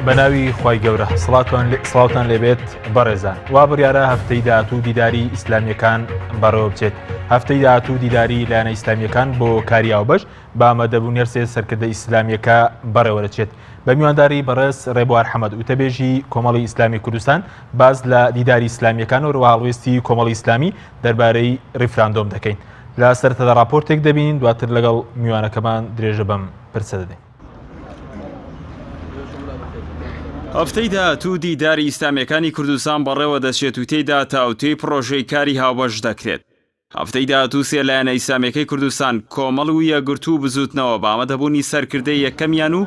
بەناوی خوای گەورە سڵاوتان لێبێت بەڕێزان وا بڕیارە هەفتەی داهاتوو دیداری ئیسلامیەکان بەڕێوە بچێت هەفتەی داهاتوو دیداری لایەنە ئیسلامیەکان بۆ کاری هاوبەش بە ئامادەبوونی هەرسێ سەرکردە ئیسلامیەکە بەڕێوەدەچێت بە میوانداری بەڕێز ڕێبوار حەمەد وتەبێژی کۆمەڵی ئیسلامی کوردستان باس لە دیداری ئیسلامیەکان و ڕوە هەڵوێستی کۆمەڵی ئیسلامی دەربارەی ڕیفراندۆم دەکەین لە سەرەتادا ڕاپۆرتێک دەبینین دواتر لەگەڵ میوانەکەمان درێژە بەم پرسە دەدەین. هەفتەی داهاتوو دیداری ئیسلامییەکانی کوردستان بەڕێوە دەچێت و تێیدا تاوتوێی پڕۆژەی کاری هاوبەش دەکرێت. هەفتەی داهاتوو سێ لایەنە ئیسلامییەکەی کوردستان، کۆمەڵ و یەکگرتوو و بزووتنەوە بە ئامادەبوونی سەرکردەی یەکەمیان و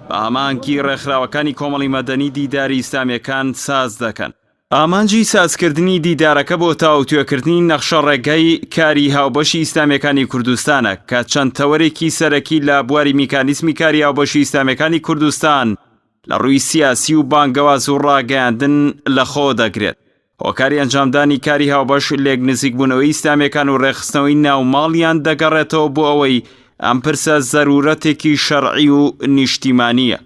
بە هەماهەنگی ڕێکخراوەکانی کۆمەڵی مەدەنی دیداری ئیسلامییەکان ساز دەکەن. ئامانجی سازکردنی دیدارەکە بۆ تاوتوێکردنی نەخشەڕێگای کاری هاوبەشی ئیسلامییەکانی کوردستانە کە چەند تەوەرێکی سەرەکی لە بواری میکانیزمی کاری هاوبەشی ئیسلامییەکانی کوردستان لە ڕووی سیاسی و بانگەواز و ڕاگەیاندن لەخۆ دەگرێت. هۆکاری ئەنجامدانی کاری هاوبەش لێکنزیکبوونەوەی ئیسلامییەکان و ڕێکخستنەوەی ناوماڵیان دەگەڕێتەوە بۆ ئەوەی ئەم پرسە زەرورەتێکی شەرعی و نیشتیمانییە.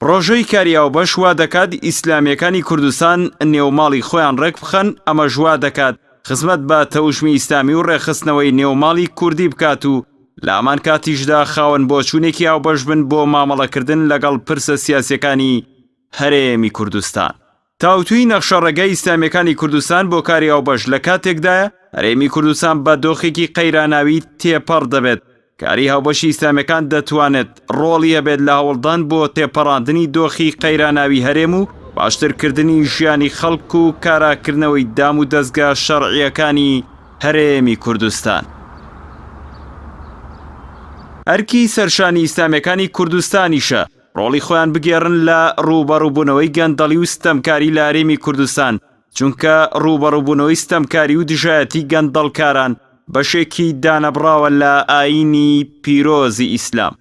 پڕۆژەی کاری هاوبەش وا دەکات ئیسلامییەکانی کوردستان نێوماڵی خۆیان ڕێکبخەن، ئەمەش وا دەکات خزمەت بە تەوژمی ئیسلامی و ڕێکخستنەوەی نێوماڵی کوردی بکات و لە هەمان کاتیشدا خاوەن بۆچوونێکی هاوبەش بن بۆ مامەڵەکردن لەگەڵ پرسە سیاسییەکانی هەرێمی کوردستان. تاوتوێی نەخشەڕێگای ئیسلامییەکانی کوردستان بۆ کاری هاوبەش لە کاتێکدایە، هەرێمی کوردستان بە دۆخێکی قەیراناوی تێپەڕ دەبێت، کاری هاوبەشی ئیسلامییەکان دەتوانێت ڕۆڵی هەبێت لە هەوڵدان بۆ تێپەڕاندنی دۆخی قەیراناوی هەرێم و باشترکردنی ژیانی خەڵک و کاراکردنەوەی دام و دەزگا شەرعییەکانی هەرێمی کوردستان. ئەرکی سەرشانی ئیسلامییەکانی کوردستانیشە ڕۆڵی خۆیان بگێڕن لە ڕووبەڕووبوونەوەی گەندەڵی و ستەمکاری لە هەرێمی کوردستان، چونکە ڕووبەڕووبوونەوەی ستەمکاری و دژایەتی گەندەڵکاران بەشێکی دانەبڕاوە لە ئایینی پیرۆزی ئیسلام.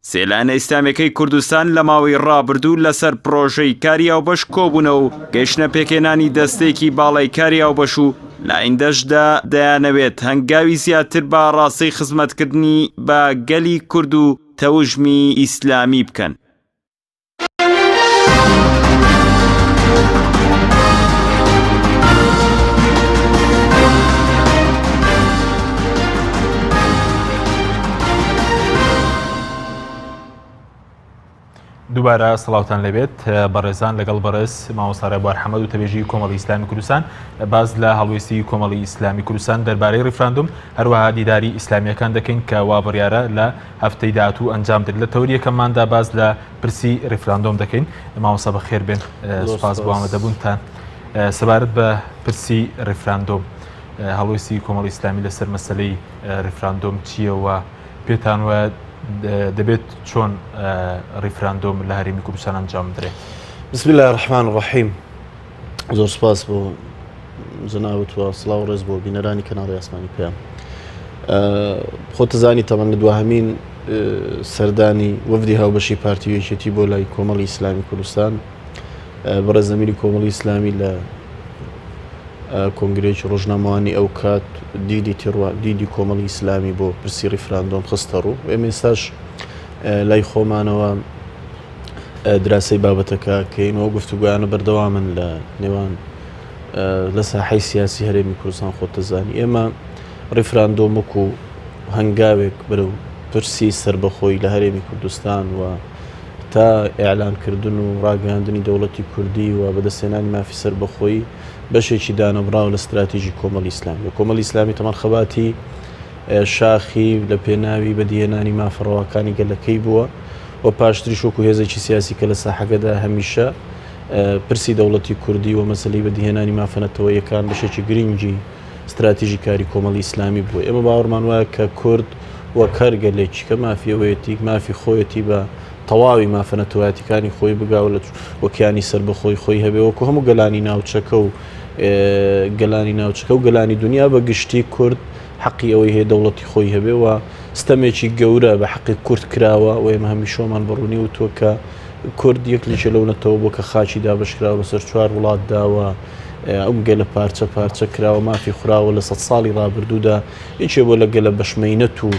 سێ لایەنە ئیسلامیەکەی کوردستان لە ماوەی ڕابردوو لەسەر پڕۆژەی کاری هاوبەش کۆبوونەوە و گەیشتنە پێکهێنانی دەستەیەکی باڵای کاری هاوبەش و لە ئایندەشدا دەیانەوێت هەنگاوی زیاتر بە ئاڕاستەی خزمەتکردنی بە گەلی کورد و تەوژمی ئیسلامی بکەن. دووبارە سڵاوتان لێبێت بەڕێزان لەگەڵ بەڕێز مامۆستا ڕێبوار حەمەد و تەبێژی کۆمەڵی ئیسلامی کوردستان باز لە هەڵوێستی کۆمەڵی ئیسلامی کوردستان دەربارەی ڕیفراندوم هەروەها دیداری ئیسلامیەکان دەکەین کە وا بڕیارە لە هەفتەی داهاتوو ئەنجام درێت لە تەوەری یەکەمماندا باس لە پرسی ڕیفراندۆم دەکەین مامۆستا بەخێر بێن سوپاس بۆ ئامادەبوونتان سەبارەت بە پرسی ڕیفراندۆم هەڵوێستی کۆمەڵی ئیسلامی لەسەر مەسەلەی ڕیفراندۆم چییە و پێتان وایە دەبێت چۆن ڕیفراندۆم لە هەرێمی کوردستان ئەنجام بدرێت؟ بسم الله الرحمن الرحیم زۆر سپاس بۆ جەنابت و سڵاو ڕێز بۆ بینەرانی کەناڵی ئاسمانی پەیام خۆتزانی تەمەن لە دواهەمین سەردانی وەفدی هاوبەشی پارتی و یەکێتی بۆ لای کۆمەڵی ئیسلامی کوردستان بەڕێز ئەمیری کۆمەڵی ئیسلامی لە کۆنگرەیەکی ڕۆژنامەوانی ئەو کات دیدی تێڕوا دیدی کۆمەڵی ئیسلامی بۆ پرسی ڕیفراندۆم خستە ڕوو ئێمە ئێستاش لای خۆمانەوە دراسەی بابەتەکە کەین و گفتوگویانە بەردەوامن لە نێوان لە ساحەی سیاسی هەرێمی کوردستان خۆتەزانی ئێمە ڕیفراندۆم وەکو هەنگاوێک بەرەو پرسی سربەخۆی لە هەرێمی کوردستان و تا ئیعلانکردن و ڕاگەیاندنی دەوڵەتی کوردی و بەدەستهێنانی مافی سەربەخۆیی بەشێکی دانەبڕاوە لە ستراتیژی کۆمەڵی ئیسلامی و کۆمەڵی ئیسلامی تەمان خەباتی شاخی لە پێناوی بەدیهێنانی مافە ڕەواکانی گەلەکەی بووە و پاشتریش وەکو هێزێکی سیاسی کە لە ساحەکەدا هەمیشە پرسی دەوڵەتی کوردی و مەسەلەی بەدیهێنانی مافە نەتەوەیەکان بەشێکی گرنگی ستراتیژی کاری کۆمەڵی ئیسلامی بووە. ئێمە باوەڕمان وایە کە کورد وەک هەر گەلێکی کە مافی ئەوەیەتی مافی خۆیەتی بە تەواوی مافە نەتەوایەتیەکانی خۆی بگا و لە و کیانی سەربەخۆی خۆی هەبێ وەکو هەموو گەلانی ناوچەکە و گەلانی ناوچەکە و گەلانی دنیا بە گشتی کورد حەقی ئەوەی هەیە دەوڵەتی خۆی هەبێ و ستەمێکی گەورە بە حەقی کورد کراوە و ئێمە هەمیشۆمان بەڕوونی وتووە کە کورد یەک لەکێ لەو نەتەوە بووە کە خاکی دابەشکراوە بەسەر چوار وڵاتدا و ئەم گەلە پارچە پارچە کراوە مافی خوراوە لە سەد ساڵی ڕابردوودا یەکێ بۆ لە گەلە بەشمەینەت و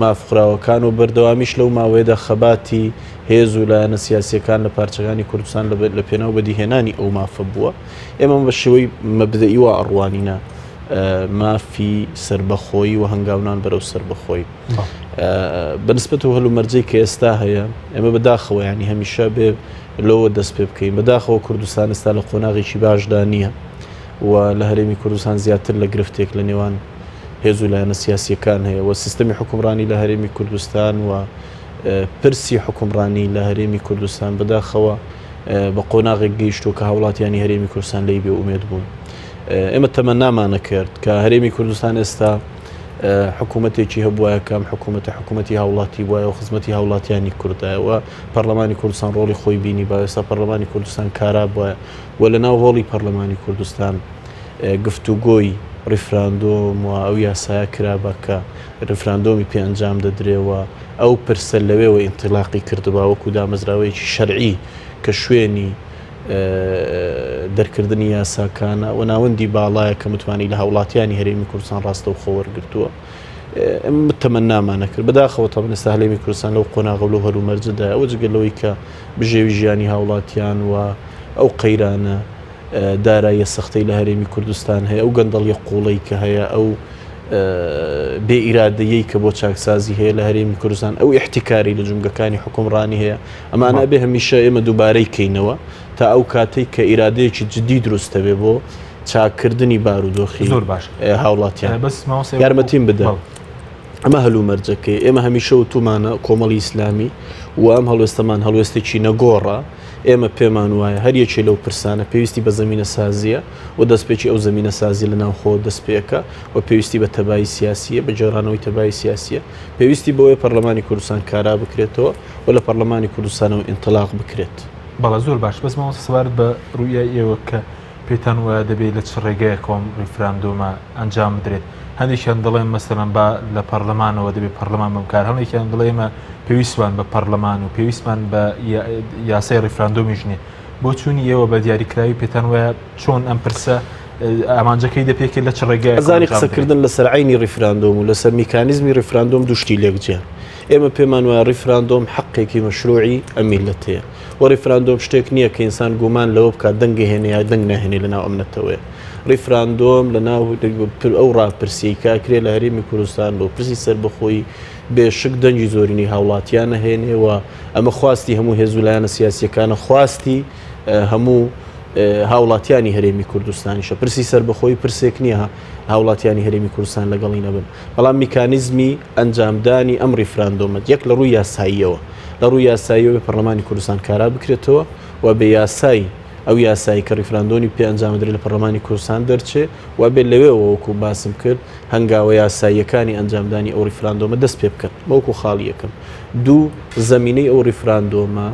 مافخوراوەکان و بەردەوامیش لەو ماوەیەدا خەباتی هێز و لایەنە سیاسییەکان لە پارچەکانی کوردستان لە پێناو بەدیهێنانی ئەو مافە بووە. ئێمە بە شێوەی مەبدەئی وا ئەڕوانینە مافی سەربەخۆیی و هەنگاونان بەرەو سەربەخۆیی. بە نسبەت و هەلومەرجەی کە ئێستا هەیە ئێمە بەداخەوە ینی هەمیشە بێ لەوە دەست پێ بکەین بەداخەوە کوردستان ئێستا لە قۆناغێکی باشدا نییە و لە هەرێمی کوردستان زیاتر لە گرفتێک لە نێوان هێز و لایەنە سیاسیەکان هەیە و سیستەمی حکومڕانی لە هەرێمی کوردستان و پرسی حکومڕانی لە هەرێمی کوردستان بەداخەوە بە قۆناغێک گەیشتووە کە هاوڵاتیانی هەرێمی کوردستان لێی بێ ئومێد بوون. ئێمە تەمەنامانە کرد کە هەرێمی کوردستان ئێستا حکوومەتێکی هەبوایە کە ئەم حکوومەتە حکوومەتی هاوڵاتی بوایە و خزمەتی هاوڵاتیانی کوردایە و پەرلەمانی کوردستان ڕۆڵی خۆی بینی با ئێستا پەرلەمانی کوردستان کارا بوایە و لە ناو هۆڵی پەرلەمانی کوردستان گفتوگۆی ڕیفراندۆم و ئەو یاسایە کرابا کە ڕیفراندۆمی پێ ئەنجام دەدرێ و ئەو پرسە لەوێوە ئینتیلاقی کردبا وەکو دامەزراوەیەکی شەرعی کە شوێنی دەرکردنی یاساکانە و ناوەندی باڵایە کە متمانەی لە هاوڵاتیانی هەرێمی کوردستان ڕاستەوخۆ وەرگرتووە. ئێمە تەمەنامان نەکرد بەداخەوە تەبن ئێستا هەرێمی کوردستان لەو قۆناغە و لەو هەلومەرجەدایە ئەوە جگە لەوەی کە بژێوی ژیانی هاوڵاتیان و ئەو قەیرانە داراییە سەختەی لە هەرێمی کوردستان هەیە، ئەو گەندەڵیە قوڵەی کە هەیە، ئەو بێ ئیرادەیەی کە بۆ چاکسازی هەیە لە هەرێمی کوردستان، ئەو ئیحتیکاری لە جومگەکانی حوکمڕانی هەیە، ئەمانە ئەبێ هەمیشە ئێمە دووبارەی کەینەوە تا ئەو کاتەی کە ئیرادەیەکی جدی دروست دەبێ بۆ چاککردنی بارودۆخی زۆر باش هاوڵاتیان. بەس مامۆستا یارمەتیم بدە. ئەمە هەلومەرجەکەی ئێمە هەمیشە وتومانە کۆمەڵی ئیسلامی و ئەم هەڵوێستەمان هەڵوێستێکی نەگۆڕە، ئێمە پێمان وایە هەر یەکێ لەو پرسانە پێویستی بە زەمینەسازییە و دەستپێکی ئەو زەمینەسازییە لە ناوخۆوە دەست پێکا و پێویستی بە تەبایی سیاسییە، بە گێڕانەوەی تەبایی سیاسییە. پێویستی بەوەیە پەرلەمانی کوردستان کارا بکرێتەوە و لە پەرلەمانی کوردستانەوە ئینتڵاق بکرێت. بەڵێ زۆر باش، بەس مامۆستا سەبارەت بە ڕوئیای ئێوە کە پێتان وایە دەبێت لە چ ڕێگایەکەوە ئەم ڕیفراندۆمە ئەنجام بدرێت؟ هەندێکیان دەڵێن مەسەلەن با لە پەرلەمانەوە دەبێت پەرلەمان بەم کار، هەندێکیان دەڵێ ئێمە پێویستمان بە پەرلەمان و پێویستمان بە یاسای ڕیفراندۆمیش نییە. بۆچوونی ئێوە بە دیاریکراوی پێتان وایە چۆن ئەم پرسە ئامانجەکەی دەپێکێت لە چ ڕێگایەکەوە ئەزانی ئەنجام بدرێت؟ قسەکردن لەسەر عەینی ڕیفراندۆم و لەسەر میکانیزمی ڕیفراندۆم دوو شتی لێک جیان. ئێمە پێمان وایە ڕیفراندۆم حەقێکی مەشروعی ئەم میللەتەیە. و ڕیفراندۆم شتێک نییە کە ئینسان گومان لەوە بکات دەنگ ئەهێنێ یا دەنگ ناهێنێ لەناو ئەم نەتەوەیە. ڕیفراندۆم لەناو ئەو ڕاپرسیەی کە ئەکرێ لە هەرێمی کوردستان بۆ پرسی سەربەخۆیی بێ شک دەنگی زۆرینەی هاوڵاتیان ئەهێنێ و ئەمە خواستی هەموو هێز و لایەنە سیاسیەکانە خواستی هەموو هاوڵاتیانی هەرێمی کوردستانیشە. پرسی سەربەخۆیی پرسێک نییە هاوڵاتیانی هەرێمی کوردستان لەگەڵی نەبن، بەڵام میکانیزمی ئەنجامدانی ئەم ڕیفراندۆمە یەک لە ڕووی یاساییەوە لە ڕووی یاساییەوە بێ پەرلەمانی کوردستان کارا بکرێتەوە و بێ یاسای ئەو یاسایی کە ڕیفراندۆنی پێ ئەنجام بدرێت لە پەرلەمانی کوردستان دەرچێ و بێ لەوێوە وەکو باسم کرد هەنگاوە یاساییەکانی ئەنجامدانی ئەو ڕیفراندۆمە دەست پێ بکەن وەکو خاڵی یەکەم. دوو، زەمینەی ئەو ڕیفراندۆمە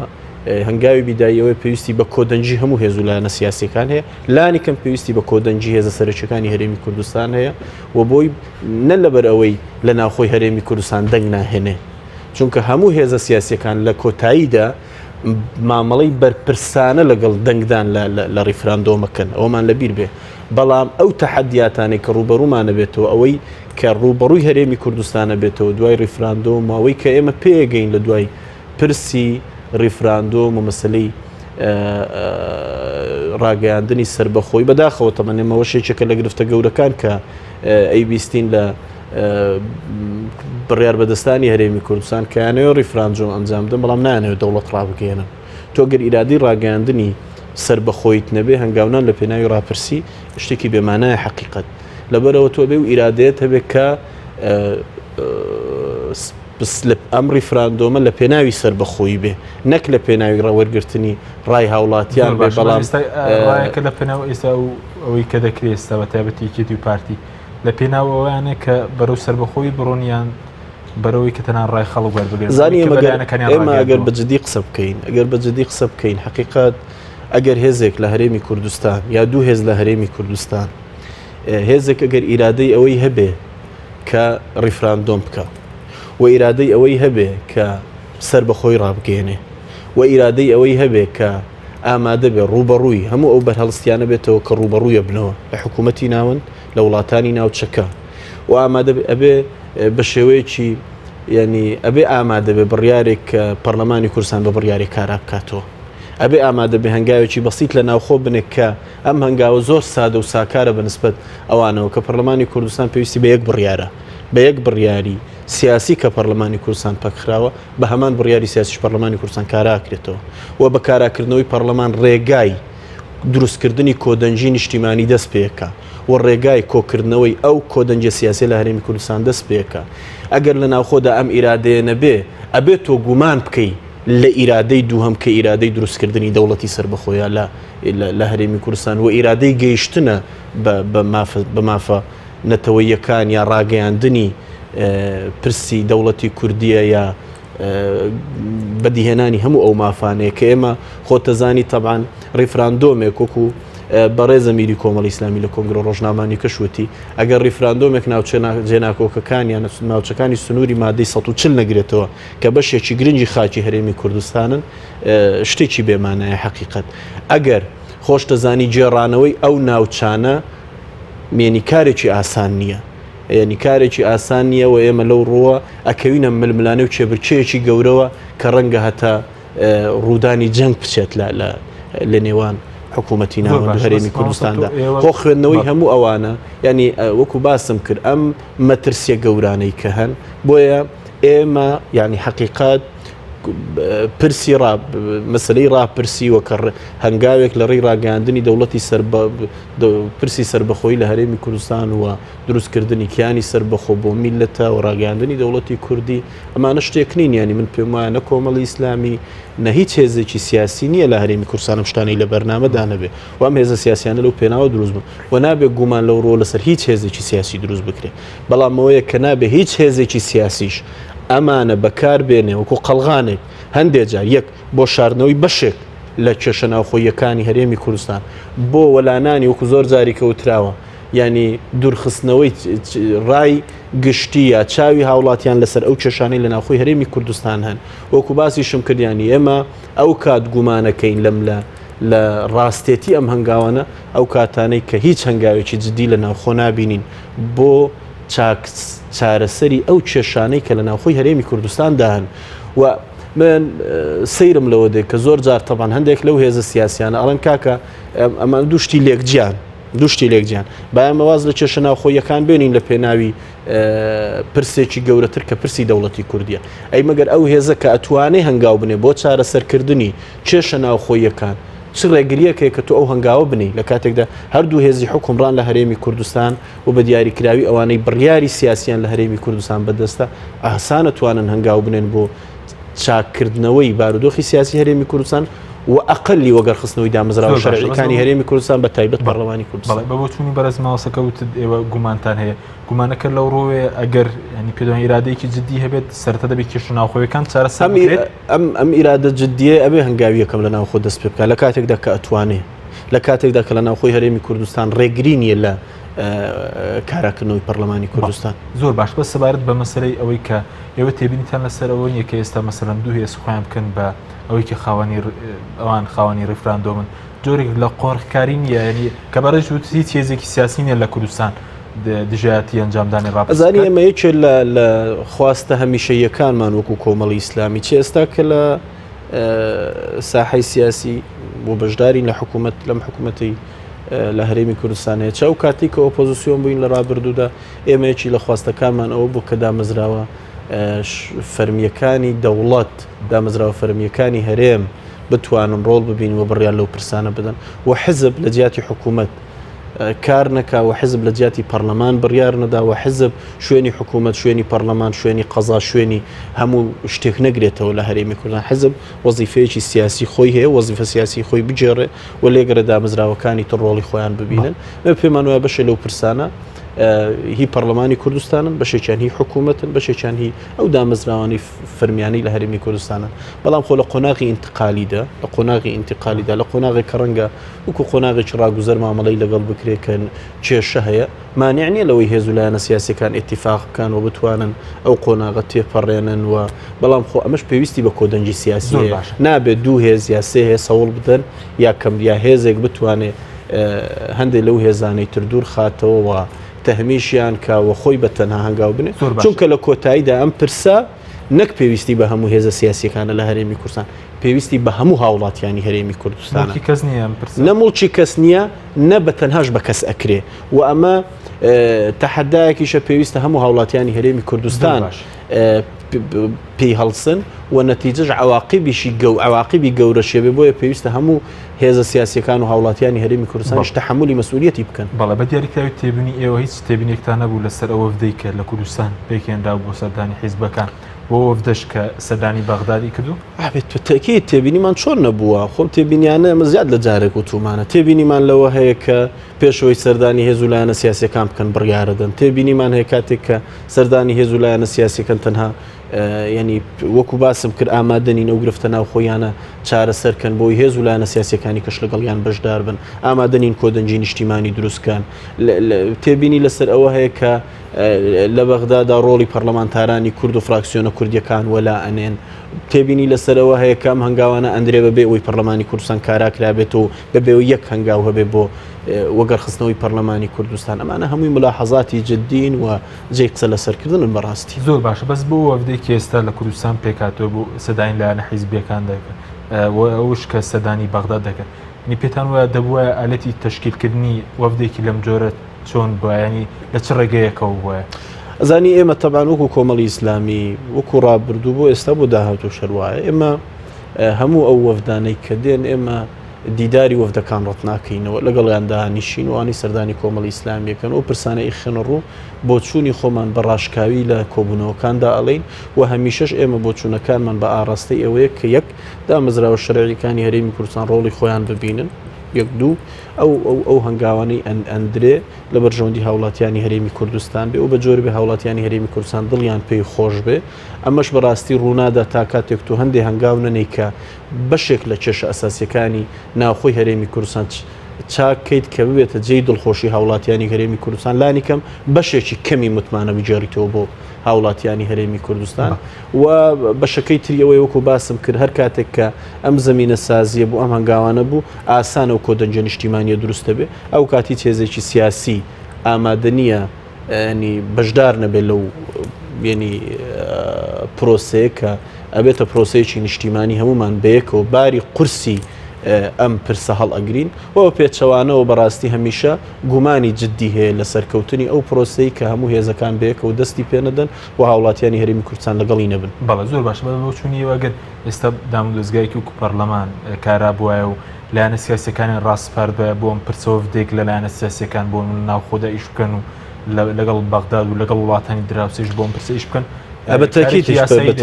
هەنگاوی بیدایی ئەوەیە پێویستی بە کۆدەنگی هەموو هێز و لایەنە سیاسیەکان هەیە، لانی کەم پێویستی بە کۆدەنگی هێزە سەرەکیەکانی هەرێمی کوردستان هەیە و بۆی نە لەبەر ئەوەی لە ناوخۆی هەرێمی کوردستان دەنگ ناهێنێ، چونکە هەموو هێزە سیاسیەکان لە کۆتاییدا مامەڵەی بەرپرسانە لەگەڵ دەنگدان لە ڕیفراندۆمەکەن، ئەوەمان لەبیر بێ. بەڵام ئەو تەحەدیاتانەی کە ڕووبەڕوومانە بێتەوە، ئەوەی کە ڕووبەڕووی هەرێمی کوردستانە بێتەوە دوای ڕیفراندۆم و ئەوەی کە ئێمە پێگەین لە دوای پرسی ڕیفراندۆم و مەسەلەی ڕاگەیاندنی سەربەخۆی، بەداخەوە تەمەن ئێمە ئەوەش یەکێکە لە گرفتە گەورەکان کە ئەیبیستین لە بڕیار بەدەستانی هەرێمی کوردستان کە یانەوە ڕیفراندۆم ئەنجام بدەن بەڵام نایانەوێت دەوڵەت ڕابگەیەنن. تۆ گەر ئیرادەی ڕاگەیاندنی سەربەخۆیت نەبێ هەنگاونان لە پێناوی ڕاپرسی شتێکی بێمانایە حەقیقەت. لەبەرئەوە تۆ ئەبێ و ئیرادەیەت هەبێ کە ئەم ڕیفراندۆمە لە پێناوی سەربەخۆیی بێ نەک لە پێناوی ڕەوەرگرتنی ڕای هاوڵاتیان بێ بەڵام ڕایەکە لە پێناو ئێستا و ئەوەی کە دەکرێت ئێستا بە تایبەتی یەکێتی و پارتی لە پێناو ئەوانە کە بەرەو سەربەخۆیی بڕۆن یان بەرەوەی کە تەنها ڕای خەڵک وەربگرن زانی ئێمە ئێمە ئەگەر بە جدی قسە بکەین ئەگەر بە جدی قسە بکەین حقیقت ئەگەر هێزێک لە هەرێمی کوردستان یا دوو هێز لە هەرێمی کوردستان هێزێک ئەگەر ئیرادەی ئەوەی هەبێ کە ڕیفراندۆم بکە و ئیرادەی ئەوەی هەبێ کە سەر بەخۆی ڕابگەێنێ و ئیرادەی ئەوەی هەبێ کە ئامادە بێ ڕووبەڕووی هەموو ئەو بەرهەڵستیانە بێتەوە کە ڕووبەڕوویە بنەوە لە حکوومەتی ناوەند لە وڵاتانی ناوچەکە و ئامادە ئەبێ بە شێوەیەکی یعنی ئەبێ ئامادە بێ بڕیارێک کە پەرلەمانی کوردستان بە بڕیارێک کارا بکاتەوە. ئەبێ ئامادە بێ هەنگاوێکی بەسیت لە ناوخۆ بنێک کە ئەم هەنگاوە زۆر سادە و ساکارە بە نسبەت ئەوانەوە کە پەرلەمانی کوردستان پێویستی بە یەک بڕیارە بە یەک بڕیاری سیاسی کە پەرلەمانی کوردستان پەکخراوە بە هەمان بڕیاری سیاسیش پەرلەمانی کوردستان کاراکرێتەوە و بە کاراکردنەوەی پەرلەمان ڕێگای دروستکردنی کۆدەنگی نیشتیمانی دەست پێکا و ڕێگای کۆکردنەوەی ئەو کۆدەنگیە سیاسیە لە هەرێمی کوردستان دەست پێکا. ئەگەر لە ناوخۆدا ئەم ئیرادەیە نەبێ، ئەبێ تۆ گومان بکەی لە ئیرادەی دووهەم کە ئیرادەی دروستکردنی دەوڵەتی سەربەخۆیە لە لە هەرێمی کوردستان و ئیرادەی گەیشتنە بە بە مافە بە مافە نەتەوەییەکان یا ڕاگەیاندنی پرسی دەوڵەتی کوردیە یا بەدیهێنانی هەموو ئەو مافانەیە کە ئێمە خۆتەزانی تەبان ڕیفراندۆمێک وەکو بەڕێز ئەمیری کۆمەڵی ئیسلامی لە کۆنگرە ڕۆژنامانی کەشوتی ئەگەر ڕیفراندۆمێک ناوچە جێناکۆکەکان یان ناوچەکانی سنووری مادەی 140 نەگرێتەوە کە بەشێکی گرنگی خاکی هەرێمی کوردستانن شتێکی بێمانایە حقیقت ئەگەر خۆشتەزانی گێڕانەوەی ئەو ناوچانە مێنی کارێکی ئاسان نییە یەنی کارێکی ئاسان نییە و ئێمە لەو ڕووە ئەکەوینە ململانێ و کێبرکێیەکی گەورەوە کە ڕەنگە هەتا ڕوودانی جەنگ بچێت لە لە لە نێوان حکوومەتی ناوەند و هەرێمی کوردستاندا خۆ خوێندنەوەی هەموو ئەوانە ینی وەکو باسم کرد ئەم مەترسیە گەورانەی کە هەن بۆیە ئێمە یعنی حقیقت پرسی ڕا مەسلەی ڕاپرسی وەکە هەنگاوێک لە ڕێی ڕاگەیاندنی دەوڵەتی سەر پرسی سربەخۆی لە هەرێمی کوردستان و دروستکردنی کیانی سەربەخۆ بۆ میللەتە و ڕاگەیاندنی دەوڵەتی کوردی، ئەمانە شتێک نین، یانی من پێم وایە نە کۆمەڵی ئیسلامی نە هیچ هێزێکی سیاسی نییە لە هەرێمی کوردستان ئەم شتانەی لە بەرنامەدا نەبێ و ئەم هێزە سیاسیانە لەو پێناوە دروست بوون و نابێ گومان لەو ڕووە لەسەر هیچ هێزێکی سیاسی دروست بکرێ بەڵام ئەوەیە کە نابێ هیچ هێزێکی سیاسیش ئەمانە بەکار بێنێ وەکو قەڵغانێک هەندێ جار یەک بۆ شاردنەوەی بەشێک لە کێشە ناوخۆییەکانی هەرێمی کوردستان بۆ وەلانانی وەکو زۆر جاری کە وتراوە یانی دوورخستنەوەی ڕای گشتی یا چاوی هاوڵاتیان لەسەر ئەو کێشانەی لە ناوخۆی هەرێمی کوردستان هەن وەکو باسیشم کرد یانی ئێمە ئەو کات گومانەکەین لەم لە لە ڕاستێتی ئەم هەنگاوانە ئەو کاتانەی کە هیچ هەنگاوێکی جدی لە ناوخۆ نابینین بۆ چاک چارەسەری ئەو کێشانەی کە لە ناوخۆی هەرێمی کوردستاندا هەن و من سەیرم لەوە دێ کە زۆر جار تەبان هەندێک لەو هێزە سیاسیانە ئەڵێن کاکە ئەمان دوو شتی لێکجیان دوو شتی لێکجیان با ئێمە واز لە کێشە ناوخۆییەکان بێنین لە پێناوی پرسێکی گەورەتر کە پرسی دەوڵەتی کوردیە. ئەی مەگەر ئەو هێزە کە ئەتوانێ هەنگاو بنێ بۆ چارەسەرکردنی کێشە ناوخۆییەکان چ ڕێگریەک هەیە کە تۆ ئەو هەنگاوە بنێی لە کاتێکدا هەردوو هێزی حوکمڕان لە هەرێمی کوردستان و بە دیاریکراوی ئەوانەی بڕیاری سیاسیان لە هەرێمی کوردستان بەدەستە ئاسان ئەتوانن هەنگاو بنێن بۆ چاککردنەوەی بارودۆخی سیاسی هەرێمی کوردستان و ئەقلی وەگەرخستنەوەی دامەزراوە شەرعیەکانی هەرێمی کوردستان بە تایبەت پەرلەمانی کوردستان. بە بۆچوونی بەڕێز مامۆستا کە وتت ئێوە گومانتان هەیە، گومانەکە لەو ڕووەیە ئەگەر ینی پێدوان ئیرادەیەکی جدی هەبێت سەرەتا دەبێت کێشە ناوخۆیەکان چارەسەر بکرێت. ئەم ئەم ئیرادە جدیە ئەبێ هەنگاوی یەکەم لە ناوخۆ دەست پێ بکات لە کاتێکدا کە ئەتوانێ لە کاتێکدا کە لە ناوخۆی هەرێمی کوردستان ڕێگری نییە لە کاراکردنەوەی پەرلەمانی کوردستان. زۆر باش بەس سەبارەت بە مەسەلەی ئەوەی کە ئێوە تێبینیتان لەسەر ئەوە نییە کە ئێستا مەسەلەن دوو هێز خۆیان بکەن بە ئەوەی کە خاوەنی ئەوان خاوەنی ڕیفراندۆمن جۆرێک لە قۆرخکاری نییە یعنی کە بەڕێز وت هیچ هێزێکی سیاسی نییە لە کوردستان دژایەتی ئەنجامدانی ڕاپرسی ئەزانی ئێمە یەکێ لە لە خواستە هەمیشەییەکانمان وەکو کۆمەڵی ئیسلامی چ ئێستا کە لە ساحەی سیاسی بۆ بەشدارین لە حکوومەت لەم حکوومەتی لە هەرێمی کوردستان هەیە چ ئەو کاتێک کە ئۆپۆزیسیۆن بووین لە ڕابردوودا ئێمە یەکی لە خواستەکانمان ئەوە بوو کە دامەزراوە فەرمییەکانی دەوڵەت، دامەزراوە فەرمییەکانی هەرێم بتوانن ڕۆڵ ببین و بڕیار لەو پرسانە بدەن و حزب لە جیاتی حکوومەت کار نەکا و حزب لە جیاتی پەرلەمان بڕیار نەدا و حزب شوێنی حکوومەت شوێنی پەرلەمان شوێنی قەزا شوێنی هەموو شتێک نەگرێتەوە لە هەرێمی کوردستان حزب وەزیفەیەکی سیاسی خۆی هەیە وەزیفە سیاسی خۆی بگێڕێ و لێگەرە دامەزراوەکانی تر ڕۆڵی خۆیان ببینن من پێمان وایە بەشێ لەو پرسانە هی پەرلەمانی کوردستانن بەشێکیان هی حکوومەتن بەشێکیان هی ئەو دامەزراوانەی فەرمیانەی لە هەرێمی کوردستانن بەڵام خۆ لە قۆناغی ئینتقالیدا لە قۆناغی ئینتقالیدا لە قۆناغێک کە ڕەنگە وەکو قۆناغێکی ڕاگوزەر مامەڵەی لەگەڵ بکرێت کە کێشە هەیە مانع نییە لەوەی هێز و لایەنە سیاسەکان ئیتیفاق بکەن و بتوانن ئەو قۆناغە تێپەڕێنن و بەڵام خۆ ئەمەش پێویستی بە کۆدەنگی سیاسی هەیە نابێت دوو هێز یا سێ هێز هەوڵ بدەن یا کەم یا هێزێک بتوانێت هەندێک لەو هێزانەی تر دوور خاتەوە و تەهمیشیان کا و خۆی بە تەنها هەنگاو بنێ چونکە لە کۆتاییدا ئەم پرسە نەک پێویستی بە هەموو هێزە سیاسیەکانە لە هەرێمی کوردستان پێویستی بە هەموو هاوڵاتیانی هەرێمی کوردستان کەس نییە نە موڵکی کەس نییە نە بە تەنهاش بە کەس ئەکرێ و ئەمە تەحەدایەکیشە پێویستە هەموو هاوڵاتیانی هەرێمی کوردستان پێی هەڵسن و نەتیجەش عواقبیشی گەو عواقبی گەورەشێ بێ بۆیە پێویستە هەموو هێزە سیاسیەکان و هاوڵاتیانی هەرێمی کوردستانیش تەحەمولی مەسئولیەتی بکەن. بەڵێ بە دیاریکراوی تێبینی ئێوە هیچ تێبینێکتان نەبوو لەسەر ئەو وەفدەی کە لە کوردستان پێکهێنرا بۆ سەردانی حیزبەکان و ئەو وەفدەش کە سەردانی بەغدادی کردو؟ ئابێت بە تەئکید تێبینیمان چۆن نەبووە خۆم تێبینیانە ئێمە زیاد لە جارێک وتومانە تێبینیمان لەوە هەیە کە پێشەوەی سەردانی هێز و لایەنە سیاسیەکان بکەن بڕیارەدەن تێبینیمان هەیە کاتێک کە سەردانی هێز و لایەنە سیاسیەکەن تەنها یعنی وەکو باسم کرد ئامادە نین ئەو گرفتە ناوخۆیانە چارەسەر کەن بۆی هێز و لایەنە سیاسیەکانی کەش لەگەڵیان بەشدار بن ئامادە نین کۆدەنگی نیشتیمانی دروستکەن تێبینی لەسەر ئەوە هەیە کە لە بەغدادا ڕۆڵی پەرلەمانتارانی کورد و فراکسیۆنە کوردیەکان وەلا ئەنێن تێبینی لەسەرەوە هەیە کە ئەم هەنگاوانە ئەندرێ بەبێ ئەوەی پەرلەمانی کوردستان کارا کرابێت و بەبێ یەک هەنگاو هەبێ بۆ وەگەرخستنەوەی پەرلەمانی کوردستان ئەمانە هەمووی ملاحەزاتی جدین و جێی قسە لەسەرکردنن بەڕاستی. زۆر باشە بەس بۆ وەفدێک کە ئێستا لە کوردستان پێکهاتووە بۆ سەدانی لایەنە حیزبیەکان دەکەن و ئەوش کە سەدانی بەغداد دەکەن یعنی پێتان وایە دەبوایە ئالەتی تەشکیلکردنی وەفدێکی لەم جۆرە چۆن بوایە یعنی لە چ ڕێگەیەکەوە بوایە؟ ئەزانی ئێمە تەبان وەکو کۆمەڵی ئیسلامی وەکو ڕابردوو بۆ ئێستا بۆ داهاتووش هەر وایە ئێمە هەموو ئەو وەفدانەی کە دێن ئێمە دیداری وەفدەکان ڕەتناکەینەوە، لەگەڵیان دانیشین و ئەوانەی سەردانی کۆمەڵی ئیسلامی ئەکەن ئەو پرسانە ئیخەنە ڕوو، بۆچوونی خۆمان بە ڕاشکاوی لە کۆبوونەوەکاندا ئەڵێین و هەمیشەش ئێمە بۆچوونەکانمان بە ئاڕاستەی ئەوەیە کە یەک، دامەزراوە شەرعییەکانی هەرێمی کوردستان ڕۆڵی خۆیان ببینن، یەک دوو، ئەو ئەو ئەو هەنگاوانەی ئەن ئەندرێ لە بەرژەوەندی هاوڵاتیانی هەرێمی کوردستان بێ و بە جۆرێ بێ هاوڵاتیانی هەرێمی کوردستان دڵیان پێی خۆش بێ، ئەمەش بەڕاستی ڕوونادا تا کاتێک تۆ هەندێ هەنگاو نەنێی کە بەشێک لە کێشە ئەساسیەکانی ناوخۆی هەرێمی کوردستان چاک کەیت کە ببێتە جێی دڵخۆشی هاوڵاتیانی هەرێمی کوردستان لانی کەم بەشێکی کەمی متمانە بگێڕیتەوە بۆ هاوڵاتیانی هەرێمی کوردستان و بەشەکەی تری ئەوەی وەکو باسم کرد هەر کاتێک کە ئەم زمینە سازیە بوو ئەم هەنگاوانە بوو ئاسانە و کۆدەنگە نیشتیمانیە دروستە بێ ئەو کاتی هێزێکی سیاسی ئامادە نییە ینی بەشدار نەبێت لەو ینی پرۆسەیە کە ئەبێتە پرۆسەیەکی نیشتیمانی هەمومان بەیەکەوە باری قورسی ئەم پرسە هەڵئەگرین و پێچەوانەوە بەڕاستی هەمیشە گومانی جددی هەیە لە سەرکەوتنی ئەو پرۆسەی کە هەموو هێزەکان بەیەکەوە دەستی پێنەدەن و هاوڵاتیانی هەرێمی کوردستان لەگەڵی نەبن. بەڵێ زۆر باشە بە بۆچوونی ئێوە ئەگەر ئێستا دامودەزگایەکی وەکو پەرلەمان کارا بوایە و لایەنە سیاسیەکانیان ڕاسپاردبایە بۆ ئەم پرسە وەفدێک لە لایەنە سیاسیەکان بۆ ناوخۆدا ئیش بکەن و لەگەڵ بەغداد و لەگەڵ وڵاتانی دراوسێش بۆ ئەم پرسە ئیش بکەن بە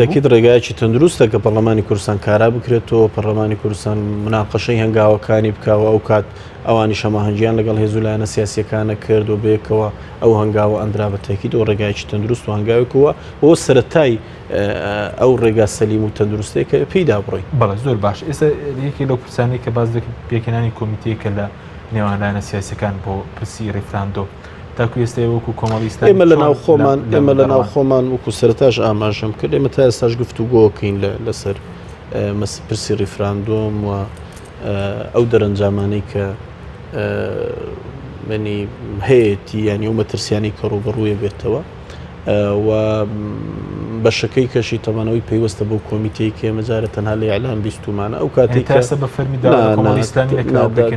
تەکید ڕێگایەکی تەندروستە کە پەرلەمانی کوردستان کارا بکرێتەوە پەرلەمانی کوردستان مناقەشەی هەنگاوەکانی بکەوە ئەو کات ئەوانی شەماهەنگیان لەگەڵ هێز و لایەنە سیاسیەکانە کرد و بەیەکەوە ئەو هەنگاوە ئەندرا بە تەکید و ڕێگایەکی تەندروست و هەنگاوێکەوە بۆ سەرەتای ئەو ڕێگا سەلیم و تەندروستەیە کە پێیدا بڕۆین. بەڵێ زۆر باش ئێستا یەکێک لەو پرسانەی کە باس دەکرد پێکهێنانی کۆمیتەیەکە لە نێوان لایەنە سیاسیەکان بۆ پرسی ڕیفراندۆم تاکو ئێستا وەکو کۆمەڵی ئیسلامی ئێمە لە ناو خۆمان ئێمە لە ناو خۆمان وەکو سەرەتاش ئاماژەم کرد ئێمە تا ئێستاش گفتوگۆکەین لەسەر پرسی ڕیفراندۆم و ئەو دەرەنجامانەی کە منی هەیەتی یانی ئەو مەترسیانەی کە ڕووبەڕوویە بێتەوە و بەشەکەی کەشی تەمانەوەی پەیوەستە بۆ کۆمیتەی کە ئێمە جارە تەنها لە ئیعلام بیستومانە ئەو کاتێک کە بە فەرمی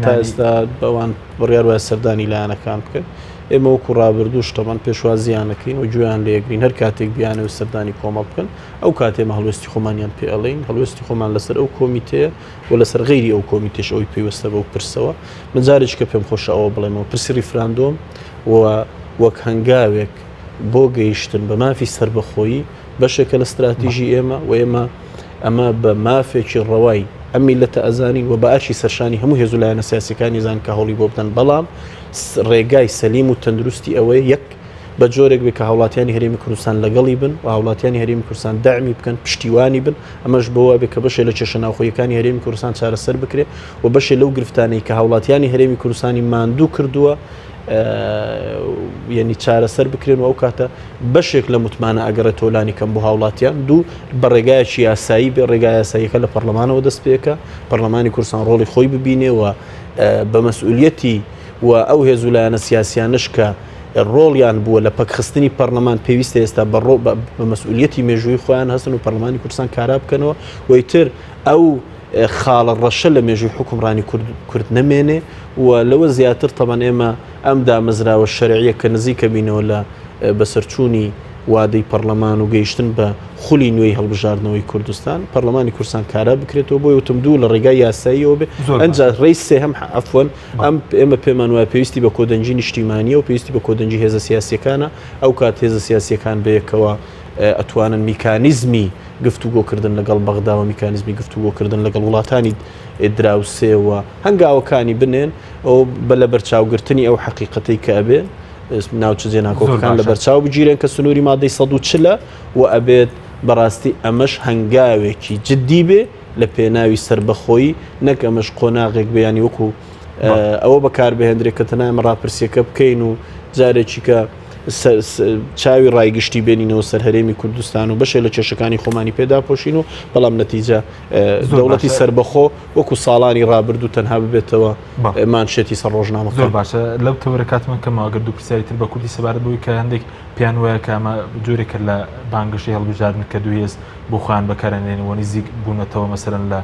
تا ئێستا بەوان بڕیار وایە سەردانی لایەنەکان بکەن ئێمە وەکو ڕابردووش تەمان پێشوازیانەکەین و گوێیان لێگرین هەر کاتێک بیانەوە سەردانی کۆمەڵ بکەن ئەو کاتێ مە هەڵوێستی خۆمانیان پێ ئەڵێین هەڵوێستی خۆمان لەسەر ئەو کۆمیتەیە و لەسەر غەیری ئەو کۆمیتەش ئەوی پەیوەستە بەو پرسەوە من جارێکی کە پێم خۆشە ئەوە بڵێمەوە پرسی ڕیفراندۆم و وەک هەنگاوێک بۆ گەیشتن بە مافی سەربەخۆیی بەشێکە لە ستراتیژی ئێمە و ئێمە ئەمە بە مافێکی ڕەوای ئەم میلەتە ئەزانین و بە ئەرکی سەرشانی هەموو هێز و لایەنە سیاسەکانی زان کە هەوڵی بۆ بدەن بەڵام ڕێگای سەلیم و تەندروستی ئەوەیە یەک بە جۆرێک بێ کە هاوڵاتیانی هەرێمی کوردستان لەگەڵی بن و هاوڵاتیانی هەرێمی کوردستان دەعمی بکەن پشتیوانی بن ئەمەش بەوە بێ کە بەشێ لە کێشە ناوخۆیەکانی هەرێمی کوردستان چارەسەر بکرێ و بەشێ لەو گرفتانەی کە هاوڵاتیانی هەرێمی کوردستانی ماندوو کردووە یعنی چارەسەر بکرێن و ئەو کاتە بەشێک لە متمانە ئەگەڕێتەوە لانی کەم بۆ هاوڵاتیان دوو بە ڕێگایەکی یاسایی بێ ڕێگا یاساییەکە لە پەرلەمانەوە دەست پێکە پەرلەمانی کوردستان ڕۆڵی خۆی ببینێ و بە مەسئولیەتی و ئەو هێز و لایەنە سیاسیانش کە ڕۆڵیان بووە لە پەکخستنی پەرلەمان پێویستە ئێستا بە ڕۆ بە مەسئولیەتی مێژووی خۆیان هەستن و پەرلەمانی کوردستان کارا بکەنەوە و ئیتر ئەو خاڵە ڕەشە لە مێژووی حوکمڕانی کورد کورد نەمێنێ و لەوە زیاتر تەبەن ئێمە ئەم دامەزراوە شەرعیە کە نزیکە بینەوە لە بەسەرچوونی وادەی پەرلەمان و گەیشتن بە خولی نوێی هەڵبژاردنەوەی کوردستان پەرلەمانی کوردستان کارا بکرێتەوە بۆی وتم دوو لە ڕێگای یاساییەوە بێ ئەنجا ڕێی سێهەم عەفوەن ئەم ئێمە پێمان وایە پێویستی بە کۆدەنگی نیشتیمانیە و پێویستی بە کۆدەنگی هێزە سیاسیەکانە ئەو کات هێزە سیاسیەکان بەیەکەوە ئەتوانن میکانیزمی گفتوگۆکردن لەگەڵ بەغدا و میکانیزمی گفتوگۆکردن لەگەڵ وڵاتانی دراوسێ و هەنگاوەکانی بنێن ئەو بە لەبەرچاوگرتنی ئەو حەقیقەتەی کە ئەبێ ناوچە جێناکۆکەکان لەبەرچاو بگیرێن کە سنووری مادەی 140 و ئەبێت بەڕاستی ئەمەش هەنگاوێکی جددی بێ لە پێناوی سەربەخۆیی نەک ئەمەش قۆناغێک بێ ینی وەکو ئەوە بەکاربهێندرێت کە تەنها ئێمە ڕاپرسیەکە بکەین و جارێکی کە چاوی ڕای گشتی بێنینەوە سەر هەرێمی کوردستان و بەشێ لە کێشەکانی خۆمانی پێداپۆشین و بەڵام نەتیجە دەوڵەتی سربەخۆ وەکو ساڵانی ڕابردوو تەنها ببێتەوە مانشێتی سەر ڕۆژنامە زۆر باشە لەو تەوەرە کاتمان کەمەوە گەر دوو پرسیاری تر بە کوردی سەبارەت بەوەی کە هەندێک پێیان وایە کە ئەمە جۆرێکە لە بانگەشەی هەڵبژاردن کە دوو هێز بۆ خۆیان بەکارئەنێن و نزیک بوونەتەوە مەسەلەن لە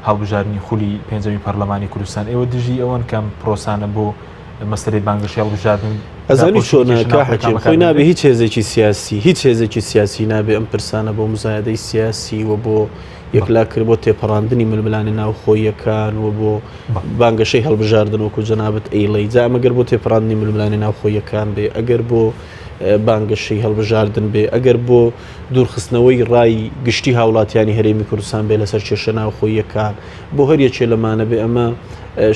هەڵبژاردنی خولی پێنجەمی پەرلەمانی کوردستان ئێوە دژی ئەوەن کە ئەم پرۆسانە بۆ مەسەلەی بانگەشەی هەڵبژاردن ئەزانی چۆنە کا حەکیم خۆی نابێ هیچ هێزێکی سیاسی هیچ هێزێکی سیاسی نابێ ئەم پرسانە بۆ مزایدەی سیاسی و بۆ یەکلا کرد بۆ تێپەڕاندنی ململانێ ناوخۆیەکان و بۆ بانگەشەی هەڵبژاردن وەکو جەنابەت ئەیڵێی جا ئەمەگەر بۆ تێپەڕاندنی ململانێ ناوخۆیەکان بێ ئەگەر بۆ بانگەشەی هەڵبژاردن بێ ئەگەر بۆ دوورخستنەوەی ڕای گشتی هاوڵاتیانی هەرێمی کوردستان بێ لەسەر کێشە ناوخۆییەکان، بۆ هەر یەکێ لەمانە بێ ئەمە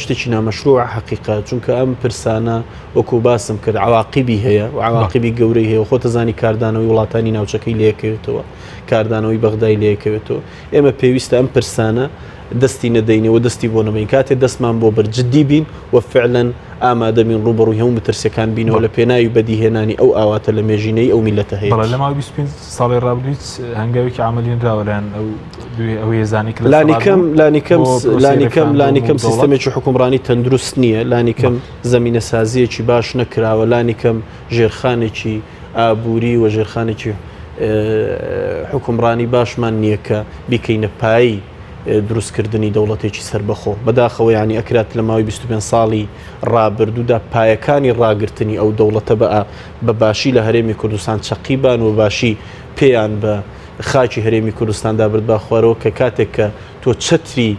شتێکی نامەشروعە حەقیقە، چونکە ئەم پرسانە وەکو باسم کرد عەواقیبی هەیە و عەواقیبی گەورەی هەیە و خۆتەزانی کاردانەوەی وڵاتانی ناوچەکەی لێکەوێتەوە، کاردانەوەی بەغدای لێکەوێتەوە. ئێمە پێویستە ئەم پرسانە دەستی نەدەینێ و دەستی بۆ نەبەین، کاتێ دەستمان بۆ برد جدی بین و فعلەن ئامادە بین ڕووبەڕووی هەموو مەترسیەکان بینەوە لە پێناوی بەدیهێنانی ئەو ئاواتە لە مێژینەی ئەو میللەتە هەیەتی. بەڵێ لە ماوەی 25 ساڵی ڕابردوو هیچ هەنگاوێکی عەمەلی نراوە لایەن ئەو دوێ ئەو هێزانەی کە لە لانیکەم دەسەڵات بوون لانیکەم بۆ پرۆسەی لانیکەم ڕیفراندۆم و لانیکەم دەوڵەت؟ سیستەمێکی حوکمڕانی تەندروست نییە، لانیکەم زەمینەسازییەکی باش نەکراوە، لانیکەم ژێرخانێکی ئابووری و ژێرخانێکی حوکمڕانی باشمان نییە کە بیکەینە پایەی دروستکردنی دەوڵەتێکی سەربەخۆ. بەداخەوە یانی ئەکرات لە ماوەی 25 ساڵی ڕابردوودا پایەکانی ڕاگرتنی ئەو دەوڵەتە بە بە باشی لە هەرێمی کوردستان چەقیبان و باشی پێیان بە خاکی هەرێمی کوردستاندا بردبا خوارەوە کە کاتێک کە تۆ چەتری